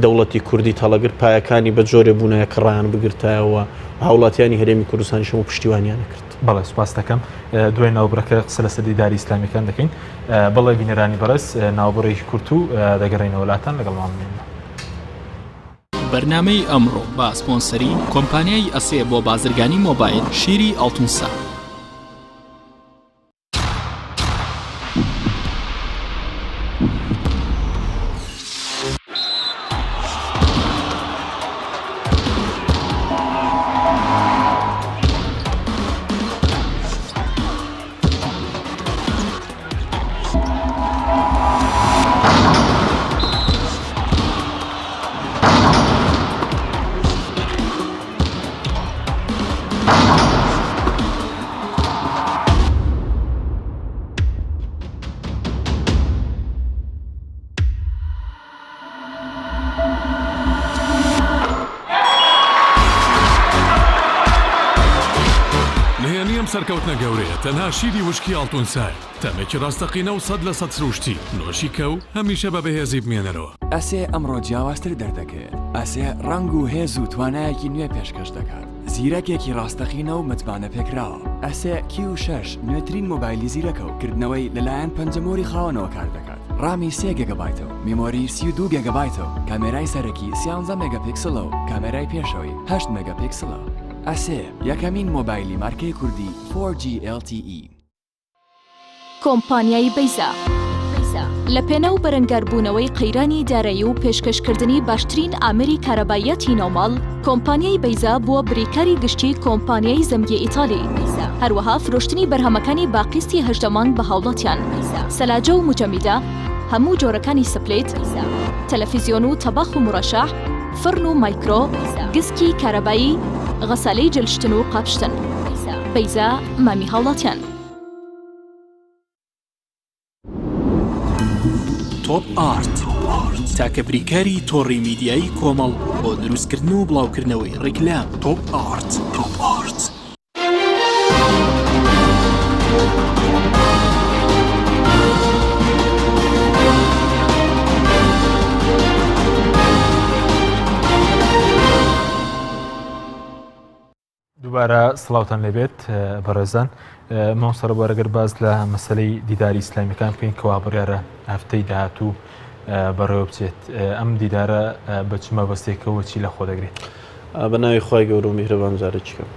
دەوڵەتی کوردیت هەڵەگرت پایەکانی بە جۆرێ بوونایە کە ڕایان بگرتایەوە و هاوڵاتیانی هەرێمی کوردستانیش هەموو پشتیوانیان ئەکرد. بەڵێ سوپاست دەکەم. دوای ناوبڕەکە قسە لەسەر دیداری ئیسلامیەکان دەکەین. بەڵێ بینەرانی بەڕێز ناوبڕێکی کورت و دەگەڕێینەوە لاتان لەگەڵمان بمێننەوە. بەرنامەی ئەمڕۆ بە سپۆنسەری کۆمپانیای ئەسێ بۆ بازرگانی مۆبایل شیری ئاڵتونسا. نهێنی ئەم سەرکەوتنە گەورەیە تەنها شیری وشکی ئاڵتونسایە، تامێکی ڕاستەقینە و 100% سروشتی، نۆشی کە و هەمیشە بە بەهێزی بمێنەرەوە. ئەسێ ئەمڕۆ جیاوازتر دەردەکەوێت. ئەسێ ڕەنگ و هێز و توانایەکی نوێ پێشکەش دەکات. زیرەکێکی ڕاستەقینە و متمانەپێکراوە. ئەسێ کیو شەش نوێترین مۆبایلی زیرەکە و کردنەوەی لەلایەن پەنجەمۆری خاوەنەوە کاردەکات. ڕامی سێ گێگابایتە و میمۆری 32 گێگابایتە و کامێرای سەرەکی سیانزە مێگاپیکسڵە و کامێرای پێشەوەی هەشت مێگاپیکسڵە. ئەسێ یەکەمین مۆبایلی مارکەی کوردی 4G LTE. کۆمپانیای بەیزا لە پێناو بەرەنگاربوونەوەی قەیرانی دارایی و پێشکەشکردنی باشترین ئامێری کارەباییاتی ناوماڵ، کۆمپانیای بەیزا بووە بریکاری گشتی کۆمپانیای زەمگی ئیتالی، هەروەها فرۆشتنی بەرهەمەکانی بە قیستی 18 مانگ بە هاوڵاتیان، سەلاجە و موجەمیدە، هەموو جۆرەکانی سپلیت، تەلەفیزیۆن و تەباخ و مورەشەح، فڕن و مایکرۆ، گسکی کارەبایی، غەسالەی جلشتن و قاپشتن. بەیزا، مامی هاوڵاتیان. تۆپ ئارت تاکە بریکاری تۆڕی میدیایی کۆمەڵ بۆ دروستکردن و بڵاوکردنەوەی ڕیکلام. تۆپ ئارت. تۆپ ئارت. دووبارە سڵاوتان لێبێت بەڕێزان مامۆستا ڕێبوار ئەگەر باس لە مەسلەی دیداری ئیسلامیەکان بکەین کەوا بڕیارە هەفتەی داهاتوو بەڕێوە بچێت ئەم دیدارە بە چ مەبەستێکەوە چی لە خۆ دەگرێت؟ بە ناوی خوای گەورە و میهرەبان جارێکی کەم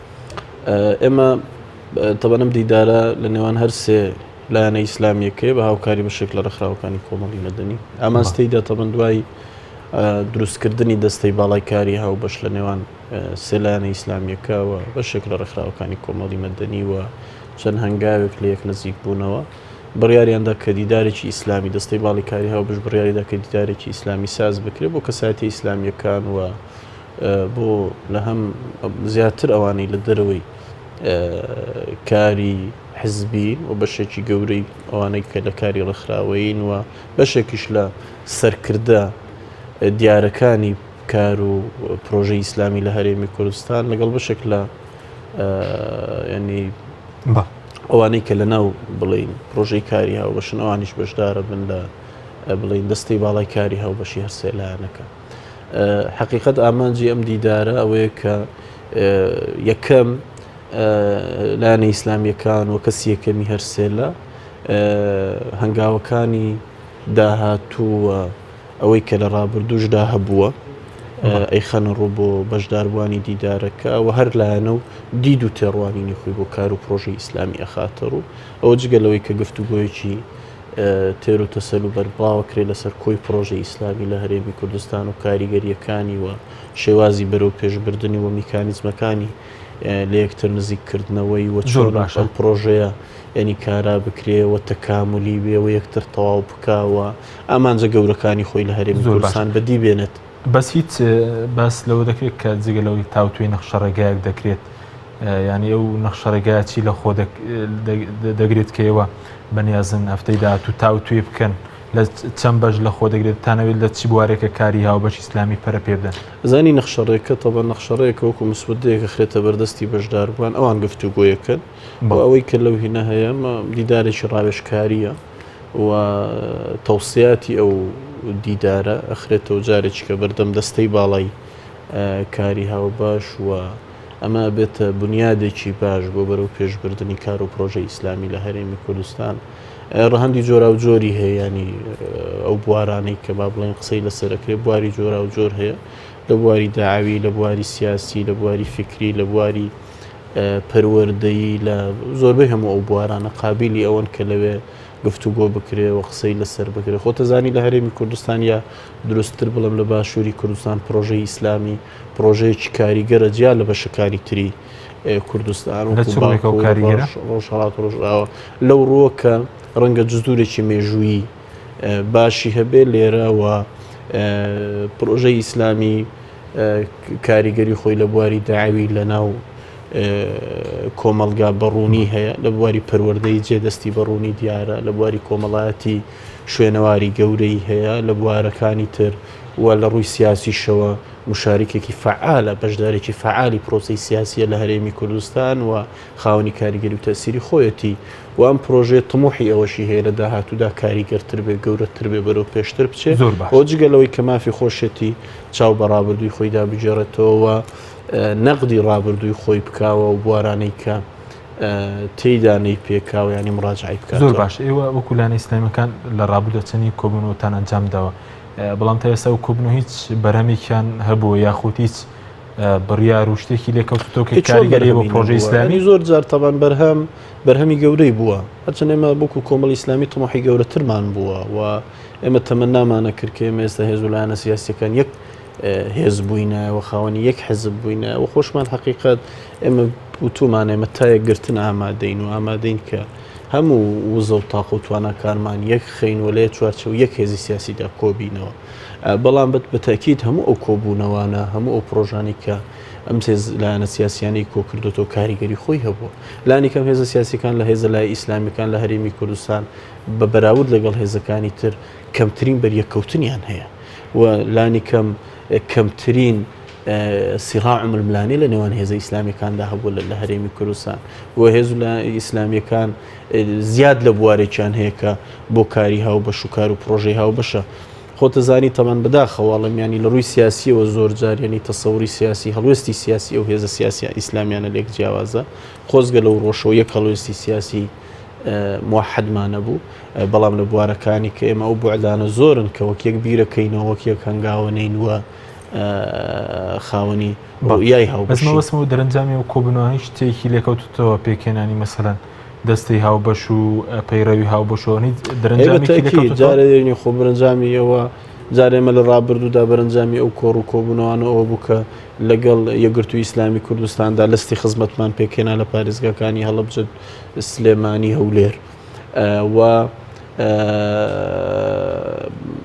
ئێمە تەبەنم دیدارە لە نێوان هەر سێ لایەنە ئیسلامیەکەی بە هاوکاری بەشێک لە ڕێکخراوەکانی کۆمەڵی مەدەنی ئامانج تێیدا تەبەن دوای دروستکردنی دەستەی باڵای کاری هاوبەش لە نێوان سێ لایەنە ئیسلامییەکە و بەشێک لە ڕێکخراوەکانی کۆمەڵی مەدەنی و چەند هەنگاوێک لە یەک نزیک بوونەوە، بڕیاریاندا کە دیدارێکی ئیسلامی، دەستەی باڵی کاری هاوبەش بڕیاریدا کە دیدارێکی ئیسلامی ساز بکرێت بۆ کەسایەتیە ئیسلامییەکان و بۆ لە هەم زیاتر ئەوانەی لە دەرەوەی کاری حزبین و بەشێکی گەورەی ئەوانەی کە لە کاری ڕێکخراوەیین و بەشێکیش لە سەرکردە دیارەکانی کار و پرۆژەی ئیسلامی لە هەرێمی کوردستان لەگەڵ بەشێک لە ینی ئەوانەی کە لە ناو بڵین پرۆژەی کاری هاوبەشن ئەوانیش بەشدارە بن لە بڵین دەستی باڵای کاری هاوبەشی هەرسێ لایەنەکە حقیقت ئامانجی ئەم دیدارە ئەوەیە کە یەکەم لایەنە ئیسلامیەکان و کەسی یەکەمی هەرسێلە هەنگاوەکانی داهاتوو ئەوەی کە لە ڕابردووشدا هەبووە ئەیخەنە ڕوو بۆ بەشداربووانی دیدارەکە و هەر لایەنە و دید و تێڕوانینی خۆی بۆ کار و پرۆژەی ئیسلامی ئەخاتە ڕوو. ئەوە جگە لەوەی کە گفتوگۆیەکی تێر و تەسەل و بەربڵاوە کرێ لەسەر کۆی پرۆژەی ئیسلامی لە هەرێمی کوردستان و کاریگەرییەکانی و شێوازی بەرەو پێشبردنی و میکانیزمەکانی لە یەکتر نزیک کردنەوەی و زۆر چۆن باشە. ئەم پرۆژەیە یانی کارا بکرێ و تەکامولی بێ و یەکتر تەواو بکا و ئامانجە گەورەکانی خۆی لە هەرێمی زۆر باشە. کوردستان بەدی بێنێت. بەس هیچ باس لەوە دەکرێت کە جگە لەوەی تاوتوێی نەخشەڕێگایەک دەکرێت یانی ئەو نەخشەڕێگایە چی لە خۆ دەگرێت کە ئێوە بەنیازن هەفتەی داهاتوو تاوتوێ بکەن لە چەند بەش لە خۆ دەگرێت تانەوێت لە چ بوارێکە کاری هاوبەش ئیسلامی پەرە پێ بدەن؟ ئەزانی نەخشەڕێکە تەبعەن نەخشەڕێیەکە وەکو مسودەیەک ئەخرێتە بەردەستی بەشداربووان ئەوان گفتوگۆیەکەن و ئەوەی کە لەو هینە هەیە دیدارێکی ڕاوێژکارییە و تەوسیاتی ئەو دیدارە ئەخرێتەوە جارێکی کە بەردەم دەستەی باڵای کاری هاوبەش و ئەمە ئەبێتە بنیادێکی باش بۆ بەرەو پێشبردنی کار و پرۆژەی ئیسلامی لە هەرێمی کوردستان. ڕەهەندی جۆراوجۆری هەیە ینی ئەو بوارانەی کە با بڵێن قسەی لەسەر ئەکرێ بواری جۆراوجۆر هەیە لە بواری داعوی لە بواری سیاسی لە بواری فکری لە بواری پەروەردەیی لە زۆربەی هەموو ئەو بوارانە قابیلی ئەوەن کە لەوێ گفتوگۆ بکرێ و قسەی لەسەر بکرێ. خۆت ئەزانی لە هەرێمی کوردستان یا دروستتر بڵێم لە باشووری کوردستان پرۆژەی ئیسلامی پرۆژەیەکی کاریگەرە جیا لە بەشەکانی تری کوردستان لە چ ڕووێکەوە کاریگەرە؟ ڕۆژهەڵات و ڕۆژئاوا لەو ڕووە کە ڕەنگە جزورێکی مێژوویی باشی هەبێ لێرە و پرۆژەی ئیسلامی کاریگەری خۆی لە بواری داعوی لە ناو کۆمەڵگا بەڕوونی هەیە لە بواری پەروەردەی جێدەستی بەڕوونی دیارە لە بواری کۆمەڵایەتی شوێنەواری گەورەی هەیە لە بوارەکانی تر و لە ڕووی سیاسیشەوە مشارکێکی فعالە بەشدارێکی فعالی پرۆسی سیاسیە لە هەرێمی کوردستان و خاوەنی کاریگەری و تەسیری خۆیەتی و ئەم پرۆژەیە تموحی ئەوەشی هەیە لە داهاتوودا کاریگەرتر بێ گەورەتر بێ بەرەو پێشتر بچێ زۆر باش. ئەوە جگە لەوەی کە مافی خۆشێتی چاو بە ڕابردووی خۆیدا بگێڕێتەوە و نەقدی ڕابردووی خۆی بکاوە و بوارانەی کە تێیدا نەیپێکاوە یانی مڕاجعەی زۆر بکاتەوە. باش ئێوە وەکو لایەنە ئیسلامیەکان لە ڕابردوودا چەندین کۆبوونەوەتان ئەنجام داوە بەڵام تا ئێستا ئەو کۆبوونەوە هیچ بەرهەمێکیان هەبووە یاخود هیچ بڕیار و شتێکی لێکەوتوتەوە کە چۆن کاریگەری بۆ بەرهەمی پرۆژەی نەبووە؟ ئیسلامی؟ یانی زۆر جار تەبان بەرهەم بەرهەمی گەورەی بووە هەرچەند ئێمە وەکو کۆمەڵی ئیسلامی تموحی گەورەترمان بووە و ئێمە تەمەنامان ئەکرد کە ئێمە ئێستا هێز و لایەنە سیاسیەکان یەک هێز بووینە و خاوەنی یەک حزب بووینە و خۆشمان حەقیقەت ئێمە وتومان ئێمە تا یەکگرتن ئامادەین و ئامادەین کە هەموو وزە و تاقە و تواناکانمان یەک خەین و لە یەک چوارچێوە یەک هێزی سیاسیدا کۆبینەوە. بەڵام بە تەئکید هەموو ئەو کۆبوونەوانە، هەموو ئەو پرۆژانەی کە ئەم هێز لایەنە سیاسیانەی کۆکردۆتەوە کاریگەری خۆی هەبووە. لانیکەم هێزە سیاسیەکان لە هێزە لای ئیسلامیەکان لە هەرێمی کوردستان بە بەراورد لەگەڵ هێزەکانی تر کەمترین بەریەککەوتنیان هەیە و لانیکەم کەمترین سیڕاع و ململانێ لە نێوان هێزە ئیسلامیەکاندا هەبوو لە هەرێمی کوردستان و هێز و ئیسلامیەکان زیاد لە بوارێکیان هەیە کە بۆ کاری هاوبەش و کار و پرۆژەی هاوبەشە. خۆتەزانی تەمان بەداخەوە ئەڵێم یانی لە ڕووی سیاسیەوە زۆر جار یانی تەسەوری سیاسی هەڵوێستی سیاسی ئەو هێزە سیاسیە ئیسلامیانە لێک جیاوازە خۆزگە لەو ڕۆژەوە یەک هەڵوێستی سیاسی موحدمان نەبوو بەڵام لە بوارەکانی کە ئێمە ئەو بوعدانە زۆرن کە وەک یەک بیرەکەینەوە وەک یەک هەنگاوە نین وە خاوەنی ڕوئیای هاوبەشین. بەس مەبەستم ئەوە دەرەنجامی ئەو کۆبوونەوە هیچ شتێکی لێکەوتووتەوە پێکهێنانی مەسەلەن دەستەی هاوبەش و پەیڕەوی هاوبەش و هیچ دەرەنجامێکی لێکەوتووتەوە؟ جارێ یعنی خۆ بەرەنجامی ئەوە جارێ ئێمە لە ڕابردوودا بەرەنجامی ئەو کۆڕ و کۆبوونەوانە ئەوە بوو کە لەگەڵ یەکگرتووی ئیسلامی کوردستاندا لستی خزمەتمان پێکهێنا لە پارێزگاکانی هەڵەبجە، سلێمانی، هەولێر و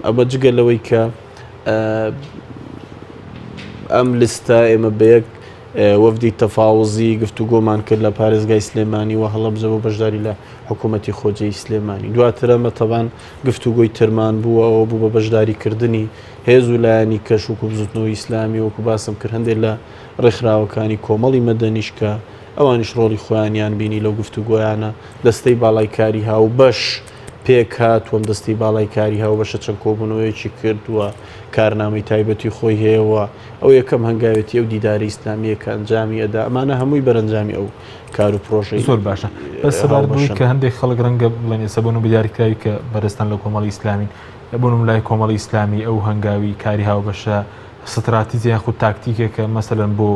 ئەمە جگە لەوەی کە ئەم لستە ئێمە بە یەک وەفدی تەفاوزی گفتوگۆمان کرد لە پارێزگای سلێمانی و هەڵەبجە بۆ بەشداری لە حکوومەتی خۆجێی سلێمانی. دواتر ئەمە تەبان گفتوگۆی ترمان بوو ئەوە بوو بە بەشداریکردنی هێز و لایەنی کەش وەکو بزوتنەوەی ئیسلامی وەکو باسم کرد هەندێک لە ڕێکخراوەکانی کۆمەڵی مەدەنیش کە ئەوانیش ڕۆڵی خۆیانیان بینی لەو گفتوگۆیانە دەستەی باڵای کاری هاوبەش پێکهات و ئەم دەستەی باڵای کاری هاوبەشە چەند کۆبوونەوەیەکی کرد و کارنامەی تایبەتی خۆی هەیە و ئەو یەکەم هەنگاوێتی ئەو دیداری ئیسلامییە کە ئەنجامی ئەدا ئەمانە هەمووی بەرەنجامی ئەو کار و پرۆژەی زۆر باشە بەس سەبارەت بەوەی هاوبەشن. کە هەندێک خەڵک ڕەنگە بڵێن ئێستا بۆ نموونە دیاریکراوی کە بەرێزتان لە کۆمەڵی ئیسلامین بۆ نموونە لای کۆمەڵی ئیسلامی ئەو هەنگاوی کاری هاوبەشە ستراتیجە یاخود تاکتیکێکە مەسەلەن بۆ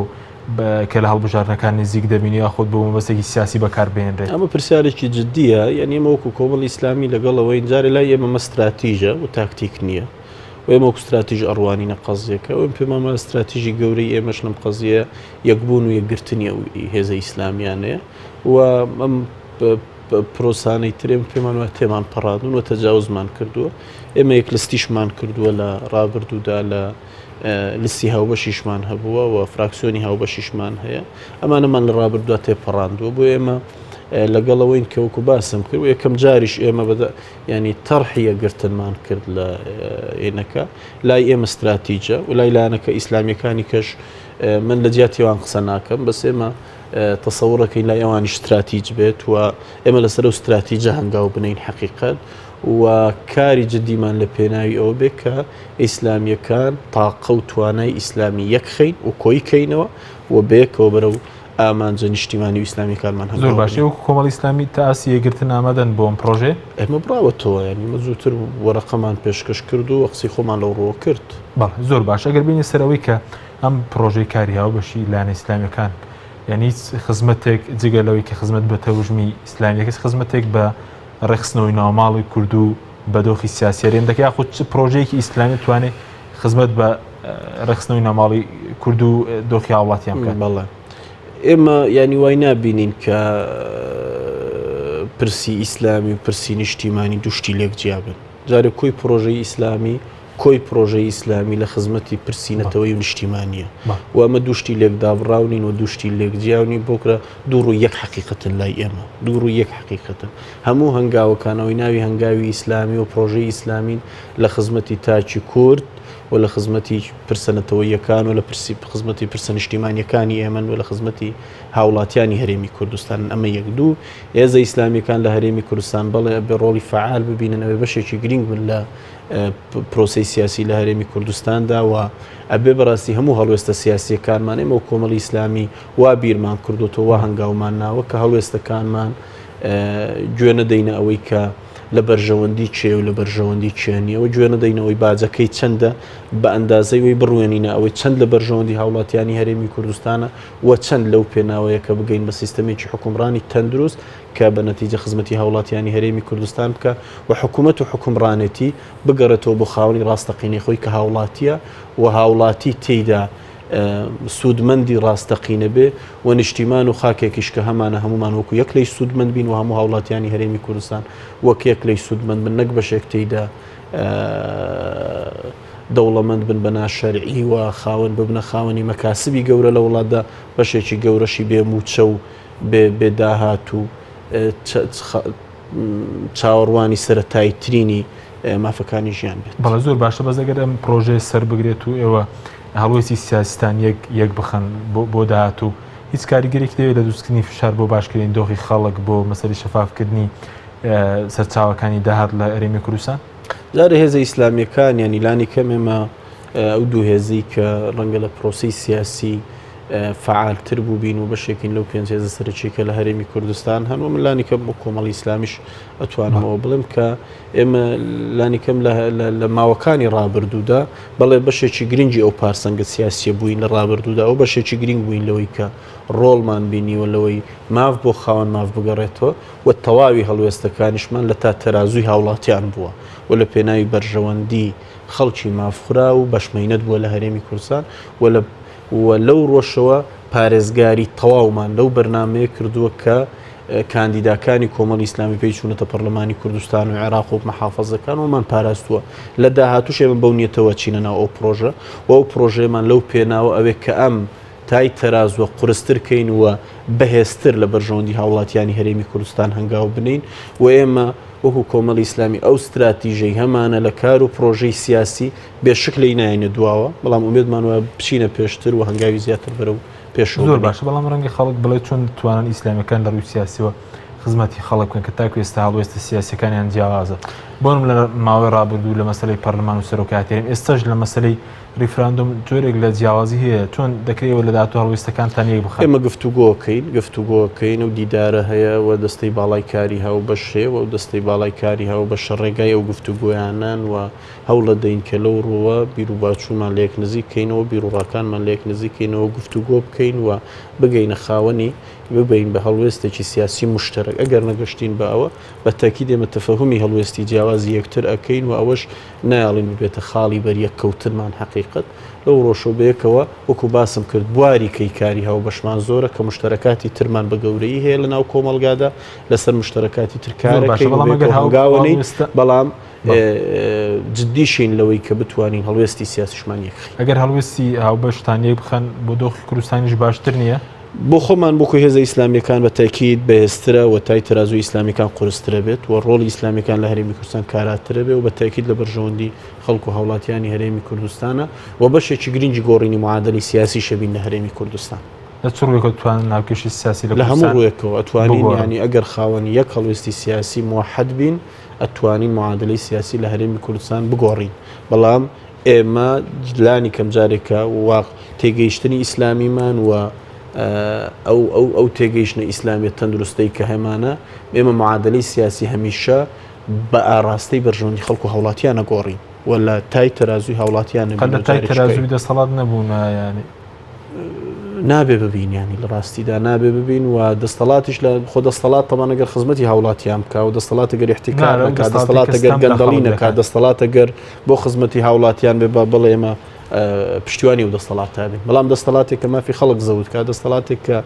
کە لە هەڵبژاردنەکان نزیک دەبین یاخود بۆ مەبەستێکی سیاسی بەکار بهێنرێت؟ ئەمە پرسیارێکی جدییە، یانی ئێمە وەکو کۆمەڵی ئیسلامی لەگەڵ ئەوەین جارێ لای ئێمە مە ستراتیژە و تاکتیک نییە و ئێمە وەکو ستراتیژ ئەڕوانینە قەزیەکە و پێمان وایە ستراتیژی گەورەی ئێمەش لەم قەزیە یەکبوون و یەکگرتنی ئەو هێزە ئیسلامیانەیە و ئەم پرۆسانەی تر ئێمە پێمان وایە تێمان پەڕاندون و تەجاوزمان کردووە ئێمە یەک لستیشمان کردووە لە ڕابردوودا لە لیستی هاوبەشیشمان هەبووە و فراکسیۆنی هاوبەشیشمان هەیە ئەمانەمان لە ڕابردوودا تێپەڕاندووە بۆ ئێمە لەگەڵ ئەوەین کە وەکو باسم کرد و یەکەم جاریش ئێمە بەدە ینی تەرحی یەکگرتنمان کرد لە ئێنەکە لای ئێمە ستراتیجە و لای لایەنەکە ئیسلامیەکانی کەش من لە جیاتیوان قسە ناکەم بەس ئێمە تەسەوڕەکەین لای ئەوانیش ستراتیج بێت و ئێمە لەسەر ئەو ستراتیجە هەنگاو بنین حەقیقەت و کاری جدیمان لە پێناوی ئەوە بێ کە ئیسلامیەکان تاقە و توانای ئیسلامی یەک خەین و کۆی کەینەوە و بەیەکەوە بەرەو ئامانجە نیشتیمانی و ئیسلامیەکانمان زۆر هەنگاو باش بنێین. وەکو کۆمەڵی ئیسلامی تا ئاستی یەکگرتن ئامادەن بۆ ئەم پڕۆژەیە؟ ئێمە بڕاوەتەوە یانی ئێمە زووتر وەرەقەمان پێشکەش کرد و قسەی خۆمان لەو ڕووە کرد. بەڵێ زۆر باش ئەگەر بێینە سەر ئەوەی کە ئەم پڕۆژەی کاری هاوبەشی لایەنە ئیسلامیەکان یانی هیچ خزمەتێک جگە لەوەی کە خزمەت بە تەوژمی ئیسلامی دەکات خزمەتێک بە ڕێکخستنەوەی ناوماڵی کورد و بە دۆخی سیاسی هەرێم دەکات یاخود چ پرۆژەیەکی ئیسلامی توانێت خزمەت بە ڕێکخستنەوەی ناوماڵی کورد و دۆخی هاوڵاتیان بکات؟ بەڵێ ئێمە ینی وای نابینین کە پرسی ئیسلامی و پرسی نیشتیمانی دوشتی لێک جیابن جارێ کۆی پرۆژەی ئیسلامی کۆی پرۆژەی ئیسلامی لە خزمەتی پرسی نەتەوەیی و نیشتیمانییە و ئەمە دوو شتی لێکدابڕاو نین و دوو شتی لێکجیاو نین، بۆکرە دوو ڕووی یەک حەقیقەتن لای ئێمە، دوو ڕووی یەک حەقیقەتن. هەموو هەنگاوەکان ئەوەی ناوی هەنگاوی ئیسلامی و پرۆژەی ئیسلامین لە خزمەتی تاکی کورد و لە خزمەتی پرسە نەتەوەییەکان و لە پرسی خزمەتی پرسە نیشتیمانییەکانی ئێمەن و لە خزمەتی هاوڵاتیانی هەرێمی کوردستانن. ئەمە یەک. دوو، هێزە ئیسلامییەکان لە هەرێمی کوردستان بەڵێ ئەبێ ڕۆڵی فەعال ببینن، ئەبێ بەشێکی گرینگ بن لە پرۆسەی سیاسی لە هەرێمی کوردستاندا و ئەبێ بەڕاستی هەموو هەڵوێستە سیاسیەکانمان ئێمە و کۆمەڵی ئیسلامی وا بیرمان کردوتەوە وا هەنگاومان ناوە کە هەڵوێستەکانمان گوێ نەدەینە ئەوەی کە لە بەرژەوەندی کێ و لە بەرژەوەندی کێ نییە و گوێ نەدەینەوەی باجەکەی چەندە بە ئەندازەی وی بڕوێنینە ئەوەی چەند لە بەرژەوەندی هاوڵاتیانی هەرێمی کوردستانە و چەند لەو پێناوەیە کە بگەین بە سیستەمێکی حکومڕانی تەندروست کە بە نەتیجە خزمەتی هاوڵاتیانی هەرێمی کوردستان بکا و حکومەت و حوکمڕانێتی بگەڕێتەوە بۆ خاوەنی ڕاستەقینەی خۆی کە هاوڵاتیە و هاوڵاتی تێیدا سوودمەندی ڕاستەقینە بێ و نیشتیمان و خاکێکیش کە هەمانە هەمومان وەکو یەک لێی سوودمەند بین و هەموو هاوڵاتیانی هەرێمی کوردستان وەک یەک لێی سوودمەند بن نەک بەشێک تێیدا دەوڵەمەند بن بە ناشەرعی و خاوەن ببنە خاوەنی مەکاسبی گەورە لە وڵاتدا بەشێکی گەورەشی بێ مووچە و بێ داهات و چاوەڕوانی سەرەتاییترینی مافەکانی ژیان بێت. بەڵێ زۆر باشە بەس ئەگەر ئەم پرۆژەیە سەر بگرێت و ئێوە هەڵوێستی سیاسیتان یەک یەک بخەن بۆ داهاتوو هیچ کاریگەرێکی دەوێت لە دروستکردنی فشار بۆ باشکردنی دۆخی خەڵک بۆ مەسەلی شەفافکردنی سەرچاوەکانی داهات لە هەرێمی کوردستان؟ جارێ هێزە ئیسلامیەکان یانی لانی کەم ئێمە ئەو دوو هێزەی کە ڕەنگە لە پرۆسەی سیاسی فعالتر بووبین و بەشێکین لەو پێنج هێزە سەرەکیە کە لە هەرێمی کوردستان هەن و من لانی کەم بۆ کۆمەڵی ئیسلامیش ئەتوانمەوە بڵێم کە ئێمە لانی کەم لە ماوەکانی ڕابردوودا بەڵێ بەشێکی گرنگی ئەو پارسەنگە سیاسیە بووین لە ڕابردوودا ئەو بەشێکی گرنگ بووین لەوەی کە ڕۆڵمان بینیوە لەوەی ماف بۆ خاوەن ماف بگەڕێتەوە و تەواوی هەڵوێستەکانیشمان لە تا تەرازووی هاوڵاتیان بووە و لە پێناوی بەرژەوەندی خەڵکی مافخوراو و بەشمەینەت بووە لە هەرێمی کوردستان و لە و لەو ڕۆشەوە پارێزگاری تەواومان لەو بەرنامەیە کردووە کە کاندیداکانی کۆمەڵی ئیسلامی پێی چوونەتە پەرلەمانی کوردستان و عێراق و محافەزەکان ومان پاراستووە لە داهاتووش ئێمە بەو نیەتەوە چینە ناو ئەو پرۆژە و ئەو پرۆژەیەمان لەو پێناوە ئەوێ کە ئەم تای تەرازوە قورستر کەین و بەهێزتر لە بەرژەوەندی هاوڵاتیانی هەرێمی کوردستان هەنگاو بنێین و ئێمە وەکو کۆمەڵی ئیسلامی ئەو ستراتیژەی هەمانە لە کار و پرۆژەی سیاسی بێ شک لێی نایەینە دواوە، بەڵام ئومێدمان وایە بچینە پێشتر و هەنگاوی زیاتر بەرەو پێشەوە زۆر بنێین. باشە، بەڵام ڕەنگە خەڵک بڵێت چۆن دەتوانن ئیسلامیەکان لە ڕووی سیاسیەوە خزمەتی خەڵک بکەن کە تاکو ئێستا هەڵوێستە سیاسیەکانیان جیاوازە بۆنم لە ماوەی ڕابردوو لە مەسەلەی پەرلەمان و سەرۆکایەتی هەرێم ئێستاش لە مەسەلەی ڕیفراندۆم جۆرێک لە جیاوازی هەیە چۆن دەکرێت ئێوە لە داهاتوو هەڵوێستەکانتان یەک بخەن؟ ئێمە گفتوگۆکەین گفتوگۆکەین و دیدارە هەیە و دەستەی باڵای کاری هاوبەش هەیە و ئەو دەستەی باڵای کاری هاوبەشە ڕێگای ئەو گفتوگۆیانەن و هەوڵەدەین کە لەو ڕووە بیروباچوونمان لەیەک نزیک کەینەوە، بیروڕاکانمان لەیەک نزیک کەینەوە، گفتوگۆ بکەین و بگەینە خاوەنی، ببین بە هەڵوێستێکی سیاسی موشتەرەک. ئەگەر نەگەشتین بە ئەوە، بە تەئکید ئێمە تەفەهومی هەڵوێستی جیاوازی یەکتر ئەکەین و ئەوەش نایەڵین ببێتە خاڵی بەریەککەوتنمان حەقیقەت لەو ڕۆشەوە بەیەکەوە وەکو باسم کرد بواری کەی کاری هاوبەشمان زۆرە کە مشتەرەکاتی ترمان بە گەورەیی هەیە لە ناو کۆمەڵگادا لەسەر مشتەرەکاتی تر زۆر کارەکەین باشە و بەڵام ئەگەر بەیەکەوە هاو هەنگاوەنێین هەڵوێستە بەڵام بەڵێ. جدیشین لەوەی کە بتوانین هەڵوێستی سیاسیشمان یەکخەین. ئەگەر هەڵوێستی هاوبەشتان یەکبخەن بۆ دۆخی کوردستانیش باشتر نییە؟ بۆ خۆمان وەکو هێزە ئیسلامیەکان بە تەئکید بەهێزترە و تای تەرازووی ئیسلامیەکان قورسترە بێت و ڕۆڵی ئیسلامیەکان لە هەرێمی کوردستان کاراترە بێ و بە تەئکید لە بەرژەوەندی خەڵک و هاوڵاتیانی هەرێمی کوردستانە و بەشێکی گرنگی گۆڕینی معادەلی سیاسیشە بین لە هەرێمی کوردستان. لە چ ڕووێکەوە دەتوانن هاوکێشەی سیاسی لە لە هەموو کوردستان ڕووێکەوە ئەتوانین بگۆڕن؟ یانی ئەگەر خاوەنی یەک هەڵوێستی سیاسی موەحەد بین ئەتوانین معادەلەی سیاسی لە هەرێمی کوردستان بگۆڕین بەڵام ئێمە لانی کەم جارێکە واق تێگەیشتنی ئیسلامیمان و ئەو ئەو ئەو تێگەیشتنە ئیسلامیە تەندروستەی کە هەمانە ئێمە معادلەی سیاسی هەمیشە بە ئاراستەی بەرژەوەندی خەڵک و هاوڵاتیان نەگۆڕین و لە تای تەرازوی هاوڵاتیان قەت لە تای تەرازوی دەسەڵات نەبوونە یانی نابێ ببین ینی لە ڕاستیدا نابێ ببین و دەستەڵاتیش لە خۆ دەستەڵات تەمان ئەگەر خزمەتی هاوڵاتیان بکە و دەستەڵات گەر احتیکار نەکا دەستەڵات گەر گەندەڵی نەکا دەستەڵات گەر بۆ خزمەتی هاوڵاتیان بێ با بڵێ ئێمە پشتیوانی و دەستەڵاتە بین بەڵام دەستەڵاتێک کە مافی خەڵک زەوت کا دەستەڵاتێک کە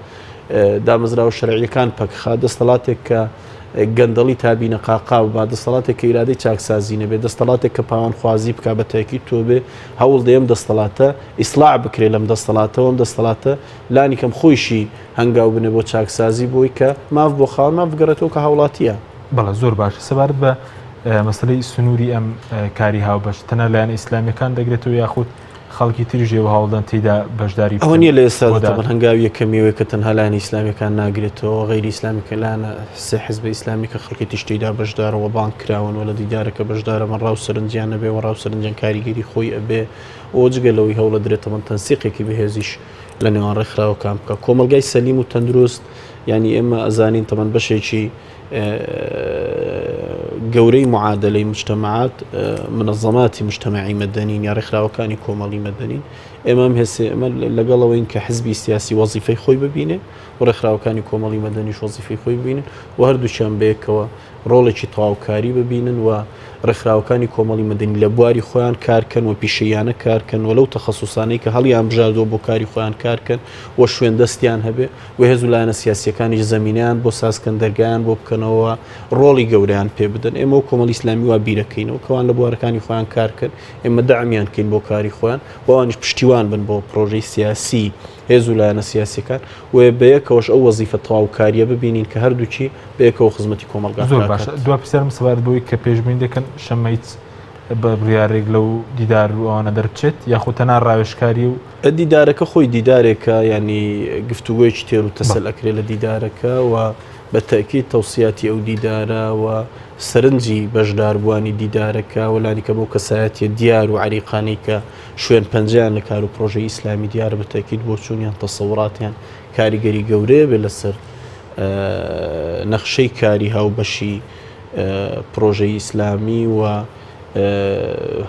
دامەزراوە شەرعیەکان پەکخا دەستەڵاتێک کە گەندەڵی تا بینەقاقا با دەستەڵاتێک کە ئیرادەی چاکسازی نەبێت دەستەڵاتێک کە پاوانخوازی بک بە تاکی تۆ بێ هەوڵ دەیەم دەستەڵاتە ئیسلاع بکرێ لەم دەستەڵاتەوە ئەم دەستەڵاتە لانی کەم خۆیشی هەنگاو بنێ بۆ چاکسازی بۆی کە ماف بۆ خاوەن ماف بگەڕێتەوە کە هاوڵاتییە. بەڵێ زۆر باشە سەبارەت بە مەسەلەی سنووری ئەم کاری هاوبەش تەنها لایەنە ئیسلامیەکان دەگرێتەوە یاخود خەڵکی تریش ئێوە هەوڵدەن تێیدا بەشداری ئەوە بکەن نییە لە ئێستادا بۆ تەبعەن داهاتوو؟ هەنگاوی یەکەمی ئەوەیە کە تەنها لایەنە ئیسلامیەکان ناگرێتەوە غەیری ئیسلامی کە لایەنە سێ حزبە ئیسلامی کە خەڵکی تریش تێیدا بەشدارە و بانگ کراون و لە دیدارەکە بەشدارە بن ڕاو سەرنجیان نەبێ و ڕاو سەرنجیان کاریگەری خۆی ئەبێ و جگە لەوەی هەوڵەدرێت تەبعەن تەنسیقێکی بەهێزیش لە نێوان ڕێکخراوەکان بکە کۆمەڵگای سەلیم و تەندروست یانی ئێمە ئەزانین تەبعەن بەشێکی گەورەی معادلەی مجتەمەعات منەزەماتی مجتەمەعی مەدەنین یا ڕێکخراوەکانی کۆمەڵی مەدەنین ئێمە ئەم هێسێ ئەمە لەگەڵەوەین کە حزبی سیاسی وەزیفەی خۆی ببینێ و ڕێکخراوەکانی کۆمەڵی مەدەنیش وەزیفەی خۆی ببینن و هەردووکیان بەیەکەوە ڕۆڵێکی تەواوکاری ببینن و ڕێکخراوەکانی کۆمەڵی مەدەنی لە بواری خۆیان کارکەن و پیشەییانە کارکەن و لەو تەخەسوسانەی کە هەڵیان بژاردووە بۆ کاری خۆیان کارکەن و شوێن دەستیان هەبێ و هێز و لایەنە سیاسییەکانیش زەمینەیان بۆ سازکەن دەرگایان بۆ بکەنەوە ڕۆڵی گەورەیان پێ بدەن ئێمە و کۆمەڵی ئیسلامی وا بیرەکەینەوە کەوان لە بوارەکانی خۆیان کارکەن ئێمە دەعمیان کەین بۆ کاری خۆیان و ئەوانیش پشتیوان بن بۆ پرۆژەی سیاسی هێز و لایەنە سیاسیەکان و بەیەکەوەش ئەو وەزیفە تەواوکاریە ببینین کە هەردووکی بەیەکەوە خزمەتی کۆمەڵگا زۆر باشە دوا پرسیارم سەبارەت بەوەی کە پێشبینی دەکەن شەممە هیچ بە بڕیارێک لەو دیدار و ئەوانە دەربچێت یاخود تەنها ڕاوێژکاری و دیدارەکە خۆی دیدارێکە ینی گفتوگۆیەکی تێر و تەسەل ئەکرێ لە دیدارەکە و بە تەئکید تەوسیاتی ئەو دیدارە و سەرنجی بەشداربووانی دیدارەکە و لانیکەم ئەو کەسایەتیە دیار و عەریقانەی کە شوێن پەنجەیان لە کار و پرۆژەی ئیسلامی دیارە بە تەئکید بۆچوونیان تەسەوڕاتیان کاریگەری گەورەیە بێ لەسەر نەخشەی کاری هاوبەشی پرۆژەی ئیسلامی و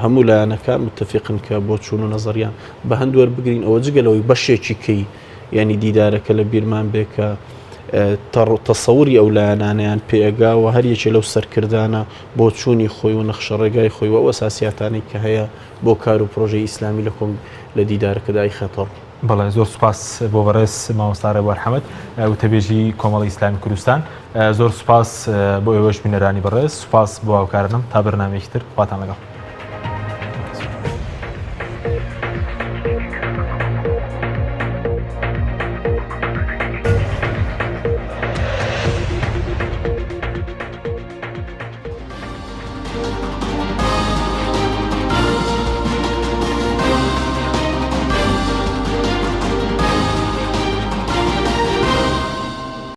هەموو لایەنەکان متفقن کە بۆچوون و نەزەریان بە هەند وەربگرین ئەوە جگە لەوەی بەشێکی کەی یعنی دیدارەکە لە بیرمان بێ کە تەسەوری ئەو لایەنانەیان پێگا و هەر یەکێ لەو سەرکردانە بۆچوونی خۆی و نەخشەڕێگای خۆی و ئەو ئەساسیاتانەی کە هەیە بۆ کار و پرۆژەی ئیسلامی لە کۆنگ لە دیدارەکەدا ئەیخاتە ڕوو. بەڵێ زۆر سوپاس بۆ بەڕێز مامۆستا ڕێبوار حەمەد وتەبێژی کۆمەڵی ئیسلامی کوردستان زۆر سوپاس بۆ ئێوەش بینەرانی بەڕێز سوپاس بۆ هاوکارانم تا بەرنامەیەکی تر خواتان لەگەڵ.